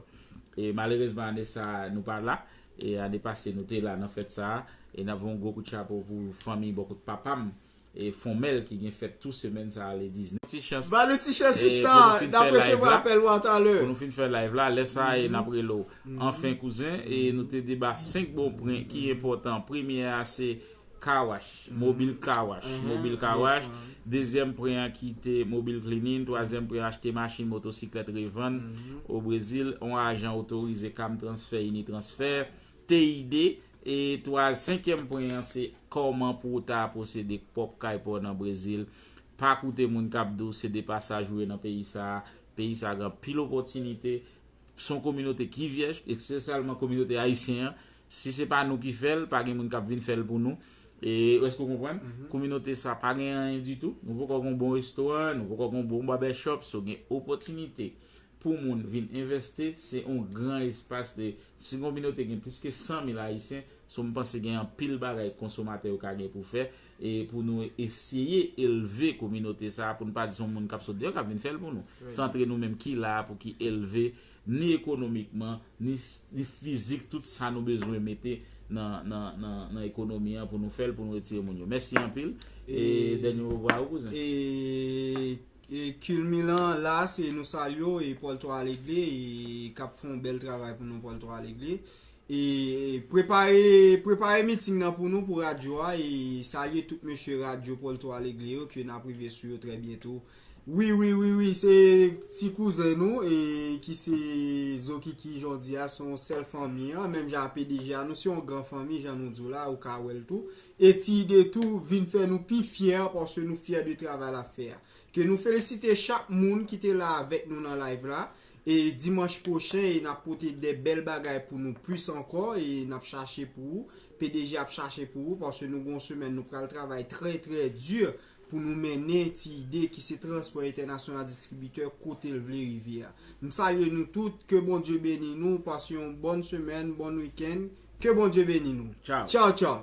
E malerezman, ane sa a, nou pa la. E ane pase, nou te la nan fèt sa a. E n ap voye yon gwo kout chapo pou fanmi bò kot papa m, e Fòmèl, ki gen fèt tou semèn sa a, le diznèf. Ti chans. Ba nou ti chans, e, sista. N ap resevwa apèl ou a talè. Pou nou fin fè live la, lè sa a, e n ap rele w. Anfen, kouzen, e nou te deba senk bon pwen ki enpòtan. Premye a, se Car wash, mobil car wash, mobil car wash. Dezyèm pwen an ki te mobil cleaning, twazyèm pwen an achte machin, motosiklèt, revann o Brezil, on ajan otorize Cam Transfer, Unitransfer, T I D, e twa, senkyèm pwen an se kòman pou w ta posede pwòp kay pa w nan Brezil. Pa koute moun k ap di w se de pasaj ou ye nan peyi sa a. Peyi sa a gen anpil opòtinite. Se yon kominote ki vyèj, espesyalman kominote ayisyen an. Si se pa nou ki fè l, pa gen moun k ap vin fè l pou nou. E, èske w konprann? Kominote sa pa gen anyen ditou. Nou poko gen yon bon restoran, nou poko gen yon bon barbershop, so gen opòtinite pou moun vin envesti. Se yon gran espas de, si kominote gen plis ke san mil ayisyen, so m panse gen anpil bagay konsomatè yo ka gen pou fè, e pou nou eseye elve kominote sa a, pou n pa di se yon moun k ap sot deyò k ap vin fè l pou nou. Se antre nou menm ki la a pou ki elve ni ekonomikman, ni, ni fizik, tout sa nou bezwen mete nan, nan, nan, nan ekonomi an pou nou fè l, pou nou retire moun yo. Mèsi anpil. E dènye mo pa ou, kouzen? E, e Kilmilan la, se nou salye w, e Pòltwa Alegle, e k ap fè yon bèl travay pou nou, Pòltwa Alegle. E prepare, prepare miting nan pou nou, pou radyo a, e salye tout mesye radyo Pòltwa Alegle yo, ke n ap rive sou yo trè byento. Wi, wi, wi, wi, se ti kouzen nou, e ki se Zokiki jodi a, se yon sèl fanmi an, menm jan a P D G a, nou se yon gran fanmi, jan nou di w la, ou ka wè l tou. E Ti Ide tou, vin fè nou pi fyè, paske nou fyè de travay l ap fè a. Ke nou felisite chak moun ki te la avèk nou nan live la. E dimanch pwochen, e n ap pote de bèl bagay pou nou plis ankò, e n ap chache pou ou. P D G ap chache pou ou, paske nou gen yon semèn, nou pral travay trè, trè di pou nou mennen Ti Ide ki se Transpò Entènasyonal Distribitè kote l vle rive a. M salye nou tout, ke Bondye beni nou, pase yon bòn semèn, bòn wikenn, ke Bondye beni nou. Tchaw. Tchaw, tchaw.